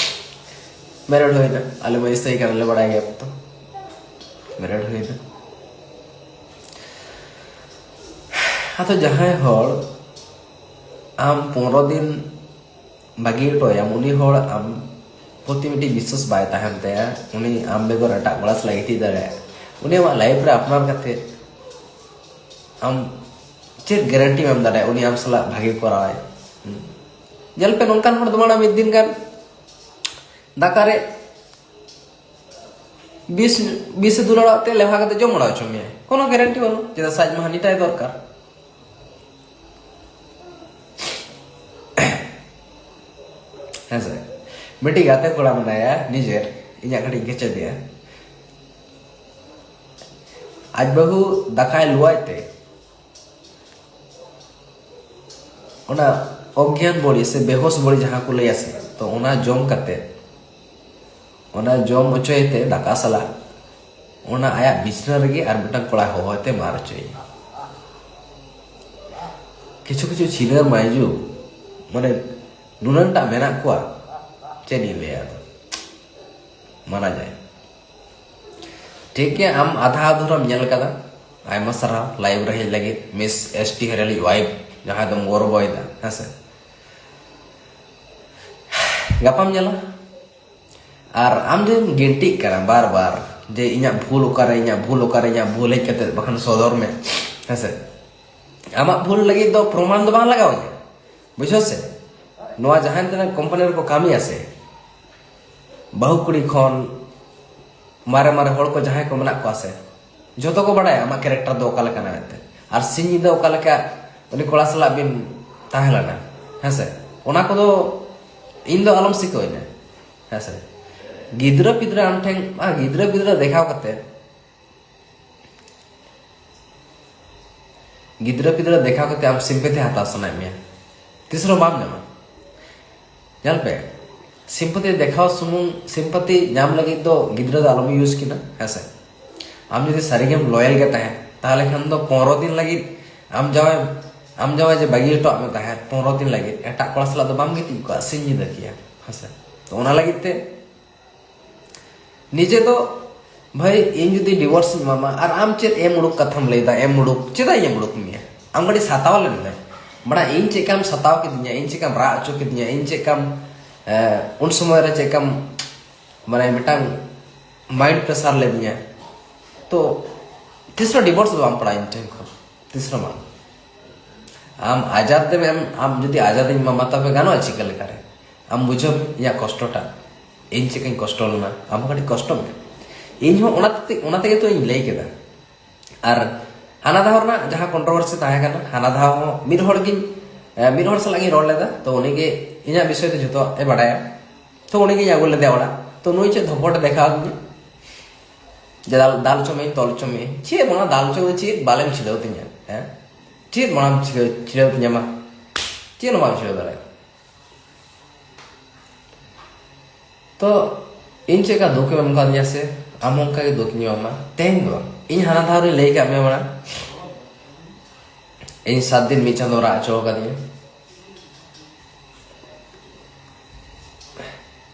ᱢᱮᱨᱮᱰ ᱦᱩᱭᱱᱟ᱾ ᱟᱞᱮ ᱢᱟ ᱤᱥᱟᱹᱭ ᱠᱟᱱᱟᱞᱮ, ᱵᱟᱲᱟᱭ ᱜᱮᱭᱟ ᱯᱮ ᱛᱚ, ᱢᱮᱨᱮᱰ ᱦᱩᱭᱱᱟ᱾ ᱟᱫᱚ ᱡᱟᱦᱟᱸᱭ ᱦᱚᱲ ᱟᱢ ᱯᱚᱱᱨᱚ ᱫᱤᱱ ᱵᱟᱹᱜᱤ ᱦᱚᱴᱚᱭᱟᱢ, ᱩᱱᱤ ᱦᱚᱲ ᱟᱢ ᱯᱨᱚᱛᱤ ᱢᱤᱫᱴᱤᱡ ᱵᱤᱥᱥᱟᱹᱥ ᱵᱟᱭ ᱛᱟᱦᱮᱱ ᱛᱟᱭᱟ᱾ ᱩᱱᱤ ᱟᱢ ᱵᱮᱜᱚᱨ ᱮᱴᱟᱜ ᱠᱚᱲᱟ ᱥᱟᱞᱟᱜ ᱜᱤᱛᱤᱡ ᱫᱟᱲᱮᱭᱟᱜᱼᱟ᱾ ᱩᱱᱤ ᱟᱢᱟᱜ ᱞᱟᱭᱤᱯᱷ ᱨᱮ ᱟᱯᱱᱟᱨ ᱠᱟᱛᱮ ᱟᱢ ᱪᱮᱫ ᱜᱮᱨᱮᱱᱴᱤᱢ ᱮᱢ ᱫᱟᱲᱮᱭᱟᱜᱼᱟ ᱩᱱᱤ ᱟᱢ ᱥᱟᱞᱟᱜ ᱵᱷᱟᱜᱮ ᱠᱚᱨᱟᱣᱟᱭ? ᱦᱩᱸ᱾ ᱧᱮᱞ ᱯᱮ, ᱱᱚᱝᱠᱟᱱ ᱦᱚᱲ ᱫᱚ ᱢᱟᱲᱟᱝ ᱢᱤᱫ ᱫᱤᱱ ᱜᱟᱱ ᱫᱟᱠᱟ ᱨᱮ ᱵᱤᱥ ᱵᱤᱥ ᱮ ᱫᱩᱞᱟᱹᱲᱟᱜ ᱛᱮ ᱞᱮᱣᱦᱟ ᱠᱟᱛᱮ ᱡᱚᱢ ᱵᱟᱲᱟ ᱦᱚᱪᱚ ᱢᱮᱭᱟᱭ, ᱠᱳᱱᱳ ᱜᱮᱨᱮᱱᱴᱤ ᱵᱟᱹᱱᱩᱜ᱾ ᱪᱮᱫᱟᱜ ᱥᱮ ᱟᱡ ᱢᱟ ᱦᱟᱹᱱᱤ ᱴᱟᱭ ᱫᱚᱨᱠᱟᱨ᱾ ᱦᱮᱸᱥᱮ? ᱢᱤᱫᱴᱤᱡ ᱜᱟᱛᱮ ᱠᱚᱲᱟ ᱢᱮᱱᱟᱭᱟ ᱱᱤᱡᱮᱨ, ᱤᱧᱟᱹᱜ ᱠᱟᱹᱴᱤᱡ ᱠᱮᱪᱮᱫᱮᱭᱟ᱾ ᱟᱡ ᱵᱟᱹᱦᱩ ᱫᱟᱠᱟᱭ ᱞᱩᱣᱟᱭ ᱛᱮ ᱚᱱᱟ ᱚᱜᱽᱜᱮᱭᱟᱱ ᱵᱚᱲᱤ ᱥᱮ ᱵᱮᱦᱳᱥ ᱵᱚᱲᱤ ᱡᱟᱦᱟᱸ ᱠᱚ ᱞᱟᱹᱭᱟ ᱥᱮ, ᱛᱚ ᱚᱱᱟ ᱡᱚᱢ ᱠᱟᱛᱮ, ᱚᱱᱟ ᱡᱚᱢ ᱦᱚᱪᱚᱭᱮ ᱛᱮ ᱫᱟᱠᱟ ᱥᱟᱞᱟᱜ ᱚᱱᱟ ᱟᱭᱟᱜ ᱵᱤᱪᱷᱱᱟᱹ ᱨᱮᱜᱮ ᱟᱨ ᱢᱤᱫᱴᱟᱝ ᱠᱚᱲᱟᱭ ᱦᱚᱦᱚᱭ ᱛᱮ ᱢᱟᱨ ᱦᱚᱪᱚᱭᱮ᱾ ᱠᱤᱪᱷᱩ ᱠᱤᱪᱷᱩ ᱪᱷᱤᱱᱟᱹᱨ ᱢᱟᱹᱭᱡᱩ ᱢᱟᱱᱮ ᱱᱩᱱᱟᱹᱝᱴᱟᱜ ᱢᱮᱱᱟᱜ ᱠᱚᱣᱟ, ᱪᱮᱫ ᱤᱧ ᱞᱟᱹᱭᱟ ᱟᱫᱚ, ᱢᱟᱱᱟ ᱡᱟᱭ᱾ ᱴᱷᱤᱠ ᱜᱮᱭᱟ, ᱟᱢ ᱟᱫᱷᱟ ᱟᱫᱷᱩᱨᱟᱢ ᱧᱮᱞ ᱠᱟᱫᱟ, ᱟᱭᱢᱟ ᱥᱟᱨᱦᱟᱣ ᱞᱟᱭᱤᱵᱷ ᱨᱮ ᱦᱮᱡ ᱞᱟᱹᱜᱤᱫ, ᱢᱤᱥ ᱮᱥ ᱴᱤ ᱦᱮᱨᱮᱞᱤᱡ ᱣᱟᱭᱤᱯ, ᱡᱟᱦᱟᱸᱭ ᱫᱚᱢ ᱜᱚᱨᱵᱚᱭᱮᱫᱟ, ᱦᱮᱸᱥᱮ? ᱜᱟᱯᱟᱢ ᱧᱮᱞᱟ᱾ ᱟᱨ ᱟᱢ ᱡᱩᱫᱤᱢ ᱜᱤᱱᱴᱤᱜ ᱠᱟᱱᱟ ᱵᱟᱨ ᱵᱟᱨ, ᱡᱮ ᱤᱧᱟᱹᱜ ᱵᱷᱩᱞ ᱚᱠᱟᱨᱮ, ᱤᱧᱟᱹᱜ ᱵᱷᱩᱞ ᱚᱠᱟᱨᱮ, ᱤᱧᱟᱹᱜ ᱵᱷᱩᱞ ᱦᱮᱡ ᱠᱟᱛᱮ ᱵᱟᱠᱷᱟᱱ ᱥᱚᱫᱚᱨ ᱢᱮ, ᱦᱮᱸᱥᱮ? ᱟᱢᱟᱜ ᱵᱷᱩᱞ ᱞᱟᱹᱜᱤᱫ ᱫᱚ ᱯᱨᱚᱢᱟᱱ ᱫᱚ ᱵᱟᱝ ᱞᱟᱜᱟᱣ ᱤᱧᱟ, ᱵᱩᱡᱷᱟᱹᱣ ᱥᱮ? ᱱᱚᱣᱟ ᱡᱟᱦᱟᱸ ᱛᱤᱱᱟᱹᱜ ᱠᱳᱢᱯᱟᱱᱤ ᱨᱮᱠᱚ ᱠᱟᱹᱢᱤᱭᱟ ᱥᱮ, ᱵᱟᱹᱦᱩ ᱠᱩᱲᱤ ᱠᱷᱚᱱ ᱢᱟᱨᱮ ᱢᱟᱨᱮ ᱦᱚᱲ ᱠᱚ ᱡᱟᱦᱟᱸᱭ ᱠᱚ ᱢᱮᱱᱟᱜ ᱠᱚᱣᱟ ᱥᱮ, ᱡᱷᱚᱛᱚ ᱠᱚ ᱵᱟᱲᱟᱭᱟ ᱟᱢᱟᱜ ᱠᱮᱨᱮᱠᱴᱟᱨ ᱫᱚ ᱚᱠᱟ ᱞᱮᱠᱟᱱᱟ ᱢᱮᱱᱛᱮ᱾ ᱟᱨ ᱥᱤᱧ ᱧᱤᱫᱟᱹ ᱚᱠᱟ ᱞᱮᱠᱟ ᱩᱱᱤ ᱠᱚᱲᱟ ᱥᱟᱞᱟᱜ ᱵᱤᱱ ᱛᱟᱦᱮᱸ ᱞᱮᱱᱟ, ᱦᱮᱸᱥᱮ? ᱚᱱᱟ ᱠᱚᱫᱚ ᱤᱧ ᱫᱚ ᱟᱞᱚᱢ ᱥᱤᱠᱷᱟᱹᱣᱤᱧᱟ, ᱦᱮᱸᱥᱮ? ᱜᱤᱫᱽᱨᱟᱹ ᱯᱤᱫᱽᱨᱟᱹ ᱟᱢ ᱴᱷᱮᱱ, ᱟᱨ ᱜᱤᱫᱽᱨᱟᱹ ᱯᱤᱫᱽᱨᱟᱹ ᱫᱮᱠᱷᱟᱣ ᱠᱟᱛᱮ, ᱜᱤᱫᱽᱨᱟᱹ ᱯᱤᱫᱽᱨᱟᱹ ᱫᱮᱠᱷᱟᱣ ᱠᱟᱛᱮ ᱟᱢ ᱥᱤᱢᱯᱮᱛᱷᱤ ᱦᱟᱛᱟᱣ ᱥᱟᱱᱟᱭᱮᱫ ᱢᱮᱭᱟ, ᱛᱤᱥ ᱨᱮᱦᱚᱸ ᱵᱟᱢ ᱧᱟᱢᱟ᱾ ᱧᱮᱞ ᱯᱮ, ᱥᱤᱢᱯᱟᱛᱤ ᱫᱮᱠᱷᱟᱣ ᱥᱩᱢᱩᱝ, ᱥᱤᱢᱯᱟᱛᱤ ᱧᱟᱢ ᱞᱟᱹᱜᱤᱫ ᱫᱚ ᱜᱤᱫᱽᱨᱟᱹ ᱫᱚ ᱟᱞᱚᱢ ᱤᱭᱩᱡᱽ ᱠᱤᱱᱟ, ᱦᱮᱸᱥᱮ? ᱟᱢ ᱡᱩᱫᱤ ᱥᱟᱹᱨᱤᱜᱮᱢ ᱞᱚᱭᱟᱞ ᱜᱮ ᱛᱟᱦᱮᱸᱱ, ᱛᱟᱦᱚᱞᱮ ᱠᱷᱟᱱ ᱫᱚ ᱯᱚᱱᱨᱚ ᱫᱤᱱ ᱞᱟᱹᱜᱤᱫ ᱟᱢ ᱡᱟᱶᱟᱭ, ᱟᱢ ᱡᱟᱶᱟᱭ ᱡᱮ ᱵᱟᱹᱜᱤ ᱦᱚᱴᱚᱣᱟᱜ ᱢᱮ ᱛᱟᱦᱮᱸᱫ ᱯᱚᱱᱨᱚ ᱫᱤᱱ ᱞᱟᱹᱜᱤᱫ, ᱮᱴᱟᱜ ᱠᱚᱲᱟ ᱥᱟᱞᱟᱜ ᱫᱚ ᱵᱟᱢ ᱜᱤᱛᱤᱡ ᱠᱚᱜᱼᱟ ᱥᱤᱧ ᱧᱤᱫᱟᱹ ᱠᱤᱭᱟ, ᱦᱮᱸᱥᱮ? ᱛᱚ ᱚᱱᱟ ᱞᱟᱹᱜᱤᱫ ᱛᱮ ᱱᱤᱡᱮ ᱫᱚ ᱵᱷᱟᱹᱭ, ᱤᱧ ᱡᱩᱫᱤ ᱰᱤᱵᱷᱳᱨᱥ ᱤᱧ ᱮᱢᱟᱢᱟ, ᱟᱨ ᱟᱢ ᱪᱮᱫ ᱮᱢ ᱩᱰᱩᱠ ᱠᱟᱛᱷᱟᱢ ᱞᱟᱹᱭᱫᱟ? ᱮᱢ ᱩᱰᱩᱠ, ᱪᱮᱫᱟᱜ ᱤᱧ ᱮᱢ ᱩᱰᱩᱠ ᱢᱮᱭᱟ? ᱟᱢ ᱠᱟᱹᱴᱤᱡ ᱥᱟᱛᱟᱣ ᱞᱮᱱ ᱢᱮ᱾ ᱵᱟᱲᱟ, ᱤᱧ ᱪᱮᱫ ᱠᱟᱢ ᱥᱟᱛᱟᱣ ᱠᱤᱫᱤᱧᱟ, ᱤᱧ ᱪᱮᱫ ᱠᱟᱢ ᱨᱟᱜ ᱦᱚᱪᱚ ᱠᱤᱫᱤᱧᱟ, ᱤᱧ ᱪᱮᱫ ᱠᱟᱢ, ᱮ, ᱩᱱ ᱥᱚᱢᱚᱭ ᱨᱮ ᱪᱮᱫ ᱠᱟᱢ, ᱢᱟᱱᱮ, ᱢᱤᱫᱴᱟᱝ ᱢᱟᱭᱤᱱᱰ ᱯᱨᱮᱥᱟᱨ ᱞᱮᱫᱤᱧᱟ᱾ ᱛᱚ ᱛᱤᱥ ᱨᱮᱦᱚᱸ ᱰᱤᱵᱷᱳᱨᱥ ᱫᱚ ᱵᱟᱢ ᱯᱟᱲᱟᱜᱼᱟ ᱤᱧ ᱴᱷᱮᱱ ᱠᱷᱚᱱ, ᱛᱤᱥ ᱨᱮᱦᱚᱸ ᱵᱟᱝ᱾ ᱟᱢ ᱟᱡᱟᱫ ᱛᱮᱢ ᱮᱢ, ᱟᱢ ᱡᱩᱫᱤ ᱟᱡᱟᱫ ᱤᱧ ᱮᱢᱟᱢᱟ, ᱛᱚᱵᱮ ᱜᱟᱱᱚᱜᱼᱟ ᱪᱤᱠᱟᱹ ᱞᱮᱠᱟᱨᱮ? ᱟᱢ ᱵᱩᱡᱷᱟᱹᱣ ᱢᱮ ᱤᱧᱟᱹᱜ ᱠᱚᱥᱴᱚᱴᱟ, ᱤᱧ ᱪᱮᱫ ᱠᱟᱧ ᱠᱚᱥᱴᱚ ᱞᱮᱱᱟ, ᱟᱢ ᱦᱚᱸ ᱠᱟᱹᱴᱤᱡ ᱠᱚᱥᱴᱚ ᱢᱮ᱾ ᱤᱧ ᱦᱚᱸ ᱚᱱᱟ ᱛᱮ, ᱚᱱᱟ ᱛᱮᱜᱮ ᱛᱚ ᱤᱧ ᱞᱟᱹᱭ ᱠᱮᱫᱟ᱾ ᱟᱨ ᱦᱟᱱᱟ ᱫᱷᱟᱣ ᱨᱮᱱᱟᱜ ᱡᱟᱦᱟᱸ ᱠᱚᱱᱴᱨᱳᱵᱷᱟᱨᱥᱤ ᱛᱟᱦᱮᱸ ᱠᱟᱱᱟ, ᱦᱟᱱᱟ ᱫᱷᱟᱣ ᱦᱚᱸ ᱢᱤᱫ ᱦᱚᱲ ᱜᱤᱧ, ᱮ, ᱢᱤᱫ ᱦᱚᱲ ᱥᱟᱞᱟᱜ ᱜᱤᱧ ᱨᱚᱲ ᱞᱮᱫᱟ, ᱛᱚ ᱩᱱᱤᱜᱮ ᱤᱧᱟᱹᱜ ᱵᱤᱥᱚᱭ ᱛᱮ ᱡᱷᱚᱛᱚ ᱮ ᱵᱟᱰᱟᱭᱟ᱾ ᱛᱚ ᱩᱱᱤᱜᱤᱧ ᱟᱹᱜᱩ ᱞᱮᱫᱮᱭᱟ ᱚᱲᱟᱜ᱾ ᱛᱚ ᱱᱩᱭ ᱪᱮᱫ ᱫᱷᱚᱯᱚᱴ ᱮ ᱫᱮᱠᱷᱟᱣ ᱟᱹᱫᱤᱧᱟ, ᱡᱮ ᱫᱟᱞ, ᱫᱟᱞ ᱦᱚᱪᱚ ᱢᱮᱭᱟᱹᱧ, ᱛᱚᱞ ᱦᱚᱪᱚ ᱢᱮᱭᱟᱹᱧ᱾ ᱪᱮᱫ ᱚᱱᱟ ᱫᱟᱞ ᱦᱚᱪᱚ ᱢᱮᱭᱟᱹᱧ, ᱪᱮᱫ ᱵᱟᱞᱮᱢ ᱪᱷᱤᱰᱟᱹᱣ ᱛᱤᱧᱟ, ᱦᱮᱸ? ᱪᱮᱫ ᱚᱱᱟᱢ ᱪᱷᱤᱰᱟᱹᱣ, ᱪᱷᱤᱰᱟᱹᱣ ᱛᱤᱧᱟ ᱢᱟ? ᱪᱮᱫ ᱦᱚᱸ ᱵᱟᱢ ᱪᱷᱤᱰᱟᱹᱣ ᱫᱟᱲᱮᱭᱟᱜᱼᱟ᱾ ᱛᱚ ᱤᱧ ᱪᱮᱫ ᱞᱮᱠᱟ ᱫᱩᱠ ᱮᱢ ᱮᱢ ᱠᱟᱣᱫᱤᱧᱟ ᱥᱮ, ᱟᱢ ᱦᱚᱸ ᱚᱱᱠᱟ ᱜᱮ ᱫᱩᱠ ᱤᱧ ᱮᱢᱟᱢᱟ᱾ ᱛᱮᱦᱮᱧ ᱫᱚ ᱵᱟᱝ, ᱤᱧ ᱦᱟᱱᱟ ᱫᱷᱟᱣ ᱨᱤᱧ ᱞᱟᱹᱭ ᱠᱟᱜ ᱢᱮᱭᱟ ᱢᱟᱲᱟᱝ, ᱤᱧ ᱥᱟᱛ ᱫᱤᱱ ᱢᱤᱫ ᱪᱟᱸᱫᱳ ᱨᱟᱜ ᱦᱚᱪᱚ ᱟᱠᱟᱫᱤᱧᱟ᱾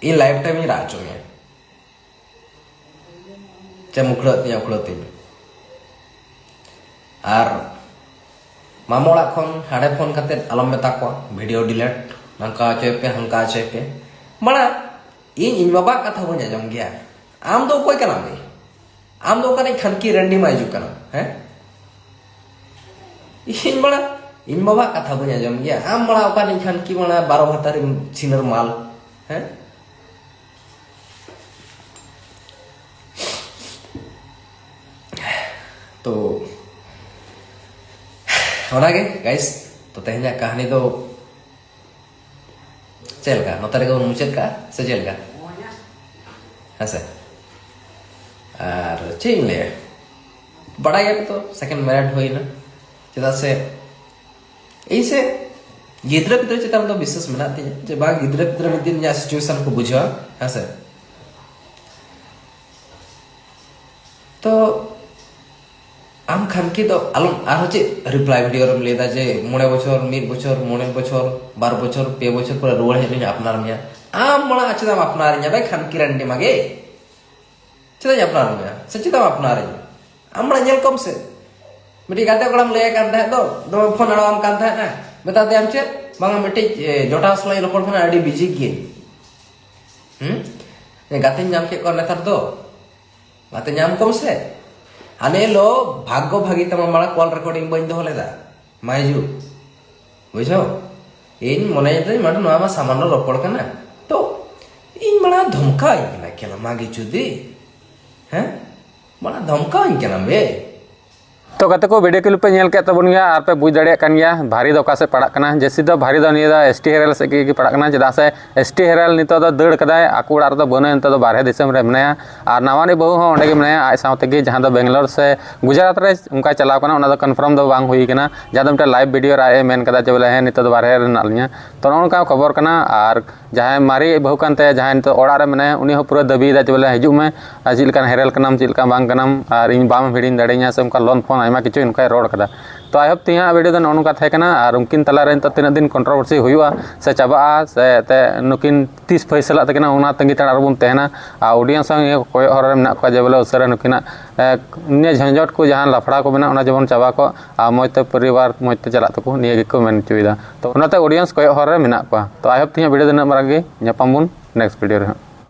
ᱤᱧ ᱞᱟᱭᱤᱯᱷ ᱴᱟᱭᱤᱢ ᱤᱧ ᱨᱟᱜ ᱦᱚᱪᱚ ᱢᱮᱭᱟ᱾ ᱪᱮ ᱢᱩᱠᱷᱲᱟᱹᱜ ᱛᱤᱧᱟ, ᱩᱠᱷᱲᱟᱹᱜ ᱛᱤᱧ ᱢᱮ᱾ ᱟᱨ ᱢᱟᱢᱚ ᱚᱲᱟᱜ ᱠᱷᱚᱱ ᱦᱟᱸᱰᱮ ᱯᱷᱳᱱ ᱠᱟᱛᱮ ᱟᱞᱚᱢ ᱢᱮᱛᱟ ᱠᱚᱣᱟ, ᱵᱷᱤᱰᱤᱭᱳ ᱰᱤᱞᱮᱴ, ᱱᱚᱝᱠᱟ ᱦᱚᱪᱚᱭ ᱯᱮ, ᱦᱟᱱᱠᱟ ᱦᱚᱪᱚᱭ ᱯᱮ᱾ ᱢᱟᱲᱟᱝ ᱤᱧ, ᱤᱧ ᱵᱟᱵᱟᱣᱟᱜ ᱠᱟᱛᱷᱟ ᱵᱟᱹᱧ ᱟᱸᱡᱚᱢ ᱜᱮᱭᱟ᱾ ᱟᱢ ᱫᱚ ᱚᱠᱚᱭ ᱠᱟᱱᱟᱢ ᱨᱮ? ᱟᱢ ᱫᱚ ᱚᱠᱟᱨᱮ ᱠᱷᱟᱱᱠᱤ ᱨᱟᱱᱰᱤ ᱢᱟ ᱦᱤᱡᱩᱜ ᱠᱟᱱᱟ, ᱦᱮᱸ? ᱤᱧ ᱢᱟᱲᱟ, ᱤᱧ ᱵᱟᱵᱟᱣᱟᱜ ᱠᱟᱛᱷᱟ ᱵᱟᱹᱧ ᱟᱸᱡᱚᱢ ᱜᱮᱭᱟ, ᱟᱢ ᱢᱟᱲᱟ ᱚᱠᱟᱨᱮ ᱠᱷᱟᱱᱠᱤ ᱢᱟᱲᱟ ᱵᱟᱨᱚ ᱵᱷᱟᱛᱟᱨ ᱥᱤᱱᱟᱨ ᱢᱟᱞ, ᱦᱮᱸ? ᱛᱚ ᱚᱱᱟᱜᱮ ᱜᱟᱭᱤᱥ, ᱛᱚ ᱛᱮᱦᱮᱧᱟᱜ ᱠᱟᱹᱦᱱᱤ ᱫᱚ ᱪᱮᱫ ᱞᱮᱠᱟ, ᱱᱚᱛᱮ ᱨᱮᱜᱮ ᱵᱚᱱ ᱢᱩᱪᱟᱹᱫ ᱠᱟᱜᱼᱟ ᱥᱮ ᱪᱮᱫ ᱞᱮᱠᱟ? ᱦᱮᱸ ᱥᱮ? ᱟᱨ ᱪᱮᱫ ᱤᱧ ᱞᱟᱹᱭᱟ, ᱵᱟᱲᱟᱭ ᱜᱮᱭᱟ ᱯᱮ ᱛᱚ, ᱥᱮᱠᱮᱱᱰ ᱢᱮᱨᱤᱰ ᱦᱩᱭᱱᱟ᱾ ᱪᱮᱫᱟᱜ ᱥᱮ ᱤᱧ ᱥᱮ ᱜᱤᱫᱽᱨᱟᱹ ᱯᱤᱫᱽᱨᱟᱹ ᱪᱮᱛᱟᱱ ᱨᱮᱫᱚ ᱵᱤᱥᱥᱟᱹᱥ ᱢᱮᱱᱟᱜ ᱛᱤᱧᱟᱹ ᱡᱮ ᱵᱟᱝ, ᱜᱤᱫᱽᱨᱟᱹ ᱯᱤᱫᱽᱨᱟᱹ ᱢᱤᱫ ᱫᱤᱱ ᱤᱧᱟᱹᱜ ᱥᱤᱪᱩᱭᱮᱥᱚᱱ ᱠᱚ ᱵᱩᱡᱷᱟᱹᱣᱟ, ᱦᱮᱸ ᱥᱮ? ᱛᱚ ᱟᱢ ᱠᱷᱟᱱᱠᱤ ᱫᱚ ᱟᱞᱚᱢ, ᱟᱨᱦᱚᱸ ᱪᱮᱫ ᱨᱤᱯᱞᱟᱭ ᱵᱷᱤᱰᱤᱭᱳ ᱨᱮᱢ ᱞᱟᱹᱭᱫᱟ ᱡᱮ ᱢᱚᱬᱮ ᱵᱚᱪᱷᱚᱨ, ᱢᱤᱫ ᱵᱚᱪᱷᱚᱨ, ᱢᱚᱬᱮ ᱵᱚᱪᱷᱚᱨ, ᱵᱟᱨ ᱵᱚᱪᱷᱚᱨ, ᱯᱮ ᱵᱚᱪᱷᱚᱨ ᱯᱚᱨᱮ ᱨᱩᱣᱟᱹᱲ ᱦᱮᱡ ᱞᱮᱱ ᱟᱯᱱᱟᱨ ᱢᱮᱭᱟ? ᱟᱢ ᱢᱟᱲᱟᱝ ᱪᱮᱫᱟᱜ ᱮᱢ ᱟᱯᱱᱟᱨᱤᱧᱟ ᱵᱮ ᱠᱷᱟᱱᱠᱤ ᱨᱟᱱᱰᱤ ᱢᱟᱜᱮ? ᱪᱮᱫᱟᱜ ᱤᱧ ᱟᱯᱱᱟᱨ ᱢᱮᱭᱟ ᱥᱮ ᱪᱮᱫᱟᱜ ᱮᱢ ᱟᱯᱱᱟᱨᱤᱧᱟ? ᱟᱢ ᱢᱟᱲᱟᱝ ᱧᱮᱞ ᱠᱚᱢ ᱥᱮ, ᱢᱤᱫᱴᱤᱡ ᱜᱟᱛᱮ ᱠᱚᱲᱟᱢ ᱞᱟᱹᱭᱟᱭ ᱠᱟᱱ ᱛᱟᱦᱮᱸᱫ ᱫᱚ, ᱫᱚᱢᱮ ᱯᱷᱳᱱ ᱟᱲᱟᱜ ᱟᱢ ᱠᱟᱱ ᱛᱟᱦᱮᱸᱫ, ᱢᱮᱛᱟ ᱫᱮᱭᱟᱢ ᱪᱮᱫ? ᱵᱟᱝᱟ, ᱢᱤᱫᱴᱤᱡ ᱮ, ᱡᱚᱴᱟᱣ ᱥᱟᱞᱟᱜ ᱤᱧ ᱨᱚᱯᱚᱲ ᱠᱟᱱᱟ, ᱟᱹᱰᱤ ᱵᱤᱡᱤ ᱜᱤᱭᱟᱹᱧ᱾ ᱦᱩᱸ? ᱜᱟᱛᱮᱧ ᱧᱟᱢ ᱠᱮᱫ ᱠᱚᱣᱟ ᱱᱮᱛᱟᱨ ᱫᱚ᱾ ᱜᱟᱛᱮ ᱧᱟᱢ ᱠᱚᱢ ᱥᱮ᱾ ᱦᱟᱱᱮ ᱞᱚ ᱵᱷᱟᱜᱽᱜᱚ ᱵᱷᱟᱹᱜᱤ ᱛᱟᱢᱟ, ᱢᱟᱲᱟᱝ ᱠᱚᱞ ᱨᱮᱠᱚᱨᱰᱤᱝ ᱵᱟᱹᱧ ᱫᱚᱦᱚ ᱞᱮᱫᱟ᱾ ᱢᱟ ᱦᱤᱡᱩᱜ᱾ ᱵᱩᱡᱷᱟᱹᱣ? ᱤᱧ ᱢᱚᱱᱮᱭᱮᱫᱟᱹᱧ ᱢᱟᱱᱮ ᱱᱚᱣᱟ ᱢᱟ ᱥᱟᱢᱟᱱᱱᱚ ᱨᱚᱯᱚᱲ ᱠᱟᱱᱟ᱾ ᱛᱚ ᱤᱧ ᱢᱟᱲᱟᱝ ᱫᱷᱚᱢᱠᱟᱣᱤᱧ ᱠᱟᱱᱟ ᱠᱮᱞᱟ ᱢᱟᱜᱮ ᱡᱩᱫᱤ᱾ ᱦᱮᱸ? ᱢᱟᱲᱟᱝ ᱫᱷᱚᱢᱠᱟᱣᱤᱧ ᱠᱟᱱᱟ ᱵᱮ᱾ ᱛᱚ ᱜᱟᱛᱮ ᱠᱚ, ᱵᱷᱤᱰᱤᱭᱳ ᱠᱞᱤᱯ ᱯᱮ ᱧᱮᱞ ᱠᱮᱫ ᱛᱟᱵᱚᱱ ᱜᱮᱭᱟ ᱟᱨ ᱯᱮ ᱵᱩᱡᱽ ᱫᱟᱲᱮᱭᱟᱜ ᱠᱟᱱ ᱜᱮᱭᱟ ᱵᱷᱟᱨᱤ ᱫᱚ ᱚᱠᱟ ᱥᱮᱫ ᱯᱟᱲᱟᱜ ᱠᱟᱱᱟ᱾ ᱡᱟᱹᱥᱛᱤ ᱫᱚ ᱵᱷᱟᱨᱤ ᱫᱚ ᱱᱤᱭᱟᱹ ᱫᱚ ᱮᱥ ᱴᱤ ᱦᱮᱨᱮᱞ ᱥᱮᱫ ᱜᱮ ᱯᱟᱲᱟᱜ ᱠᱟᱱᱟ, ᱪᱮᱫᱟᱜ ᱥᱮ ᱮᱥ ᱴᱤ ᱦᱮᱨᱮᱞ ᱱᱤᱛᱚᱜ ᱫᱚ ᱫᱟᱹᱲ ᱠᱟᱫᱟᱭ, ᱟᱠᱚ ᱚᱲᱟᱜ ᱨᱮᱫᱚ ᱵᱟᱹᱱᱩᱭᱟ, ᱱᱤᱛᱚᱜ ᱫᱚ ᱵᱟᱨᱦᱮ ᱫᱤᱥᱚᱢ ᱨᱮ ᱢᱮᱱᱟᱭᱟ᱾ ᱟᱨ ᱱᱟᱣᱟᱱᱤᱡ ᱵᱟᱹᱦᱩ ᱦᱚᱸ ᱚᱸᱰᱮ ᱜᱮ ᱢᱮᱱᱟᱭᱟ, ᱟᱡ ᱥᱟᱶ ᱛᱮᱜᱮ, ᱡᱟᱦᱟᱸ ᱫᱚ ᱵᱮᱝᱜᱟᱞᱳᱨ ᱥᱮ ᱜᱩᱡᱽᱨᱟᱴ ᱨᱮ ᱚᱱᱠᱟᱭ ᱪᱟᱞᱟᱣ ᱠᱟᱱᱟ, ᱚᱱᱟ ᱫᱚ ᱠᱚᱱᱯᱷᱟᱨᱢ ᱫᱚ ᱵᱟᱝ ᱦᱩᱭ ᱠᱟᱱᱟ᱾ ᱡᱟᱦᱟᱸ ᱫᱚ ᱢᱤᱫᱴᱮᱱ ᱞᱟᱭᱤᱵᱷ ᱵᱷᱤᱰᱤᱭᱳ ᱨᱮ ᱟᱡ ᱮ ᱢᱮᱱ ᱠᱟᱫᱟ ᱡᱮ ᱵᱚᱞᱮ, ᱦᱮᱸ, ᱱᱤᱛᱚᱜ ᱫᱚ ᱵᱟᱨᱦᱮ ᱨᱮ ᱢᱮᱱᱟᱜ ᱞᱤᱧᱟ᱾ ᱛᱚ ᱱᱚᱜᱼᱚ ᱱᱚᱝᱠᱟ ᱠᱷᱚᱵᱚᱨ ᱠᱟᱱᱟ᱾ ᱟᱨ ᱡᱟᱦᱟᱸᱭ ᱢᱟᱨᱮ ᱵᱟᱹᱦᱩ ᱠᱟᱱ ᱛᱟᱭᱟ, ᱡᱟᱦᱟᱸᱭ ᱱᱤᱛᱚᱜ ᱚᱲᱟᱜ ᱨᱮ ᱢᱮᱱᱟᱭᱟ, ᱩᱱᱤ ᱦᱚᱸ ᱯᱩᱨᱟᱹ ᱫᱟᱹᱵᱤᱭᱮᱫᱟ ᱡᱮ ᱵᱚᱞᱮ, ᱦᱤᱡᱩᱜ ᱢᱮ, ᱟᱨ ᱪᱮᱫ ᱞᱮᱠᱟᱱ ᱦᱮᱨᱮᱞ ᱠᱟᱱᱟᱢ, ᱪᱮᱫ ᱞᱮᱠᱟ ᱵᱟᱝ ᱠᱟᱱᱟᱢ, ᱟᱨ ᱤᱧ ᱵᱟᱢ ᱦᱤᱲᱤᱧ ᱫᱟᱲᱮᱧᱟ ᱥᱮ ᱚᱱᱠᱟ ᱞᱚᱱ ᱯᱷᱚᱱ ᱟᱭᱢᱟ ᱠᱤᱪᱷᱩ ᱚᱱᱠᱟᱭ ᱨᱚᱲ ᱠᱟᱫᱟ᱾ ᱛᱚ ᱟᱭ ᱦᱳᱯ ᱛᱮᱦᱮᱧᱟᱜ ᱵᱷᱤᱰᱤᱭᱳ ᱫᱚ ᱱᱚᱜᱼᱚ ᱱᱚᱝᱠᱟ ᱛᱟᱦᱮᱸ ᱠᱟᱱᱟ᱾ ᱟᱨ ᱩᱱᱠᱤᱱ ᱛᱟᱞᱟᱨᱮ ᱱᱤᱛᱚᱜ ᱛᱤᱱᱟᱹᱜ ᱫᱤᱱ ᱠᱚᱱᱴᱨᱳᱵᱷᱟᱨᱥᱤ ᱦᱩᱭᱩᱜᱼᱟ ᱥᱮ ᱪᱟᱵᱟᱜᱼᱟ, ᱥᱮ ᱮᱱᱛᱮᱫ ᱱᱩᱠᱤᱱ ᱛᱤᱥ ᱯᱷᱟᱹᱭᱥᱟᱞᱟᱜ ᱛᱟᱹᱠᱤᱱᱟ, ᱚᱱᱟ ᱛᱟᱺᱜᱤ ᱛᱟᱲᱟᱜ ᱨᱮᱵᱚᱱ ᱛᱟᱦᱮᱱᱟ᱾ ᱟᱨ ᱚᱰᱤᱭᱮᱱᱥ ᱦᱚᱸ ᱱᱤᱭᱟᱹ ᱠᱚᱭᱚᱜ ᱦᱚᱨ ᱨᱮ ᱢᱮᱱᱟᱜ ᱠᱚᱣᱟ ᱡᱮ ᱵᱚᱞᱮ ᱩᱥᱟᱹᱨᱟ ᱱᱩᱠᱤᱱᱟᱜ, ᱮ, ᱱᱤᱭᱟᱹ ᱡᱷᱚᱸᱡᱚᱴ ᱠᱚ ᱡᱟᱦᱟᱸ ᱞᱟᱯᱷᱲᱟ ᱠᱚ ᱢᱮᱱᱟᱜᱼᱟ, ᱚᱱᱟ ᱡᱮᱢᱚᱱ ᱪᱟᱵᱟ ᱠᱚᱜ ᱟᱨ ᱢᱚᱡᱽ ᱛᱮ ᱯᱚᱨᱤᱵᱟᱨ ᱢᱚᱡᱽ ᱛᱮ ᱪᱟᱞᱟᱜ ᱛᱟᱠᱚ, ᱱᱤᱭᱟᱹ ᱜᱮᱠᱚ ᱢᱮᱱ ᱦᱚᱪᱚᱭᱮᱫᱟ᱾ ᱛᱚ ᱚᱱᱟᱛᱮ ᱚᱰᱤᱭᱮᱱᱥ ᱠᱚᱭᱚᱜ ᱦᱚᱨ ᱨᱮ ᱢᱮᱱᱟᱜ ᱠᱚᱣᱟ᱾ ᱛᱚ ᱟᱭ ᱦᱳᱯ ᱛᱮᱦᱮᱧᱟᱜ ᱵᱷᱤᱰᱤᱭᱳ ᱫᱚ ᱤᱱᱟᱹᱜ ᱢᱟᱨᱟᱝ ᱜᱮ᱾ ᱧᱟᱯᱟᱢ ᱵᱚᱱ ᱱᱮᱠᱥᱴ ᱵᱷᱤᱰᱤᱭᱳ ᱨᱮ ᱦᱟᱸᱜ᱾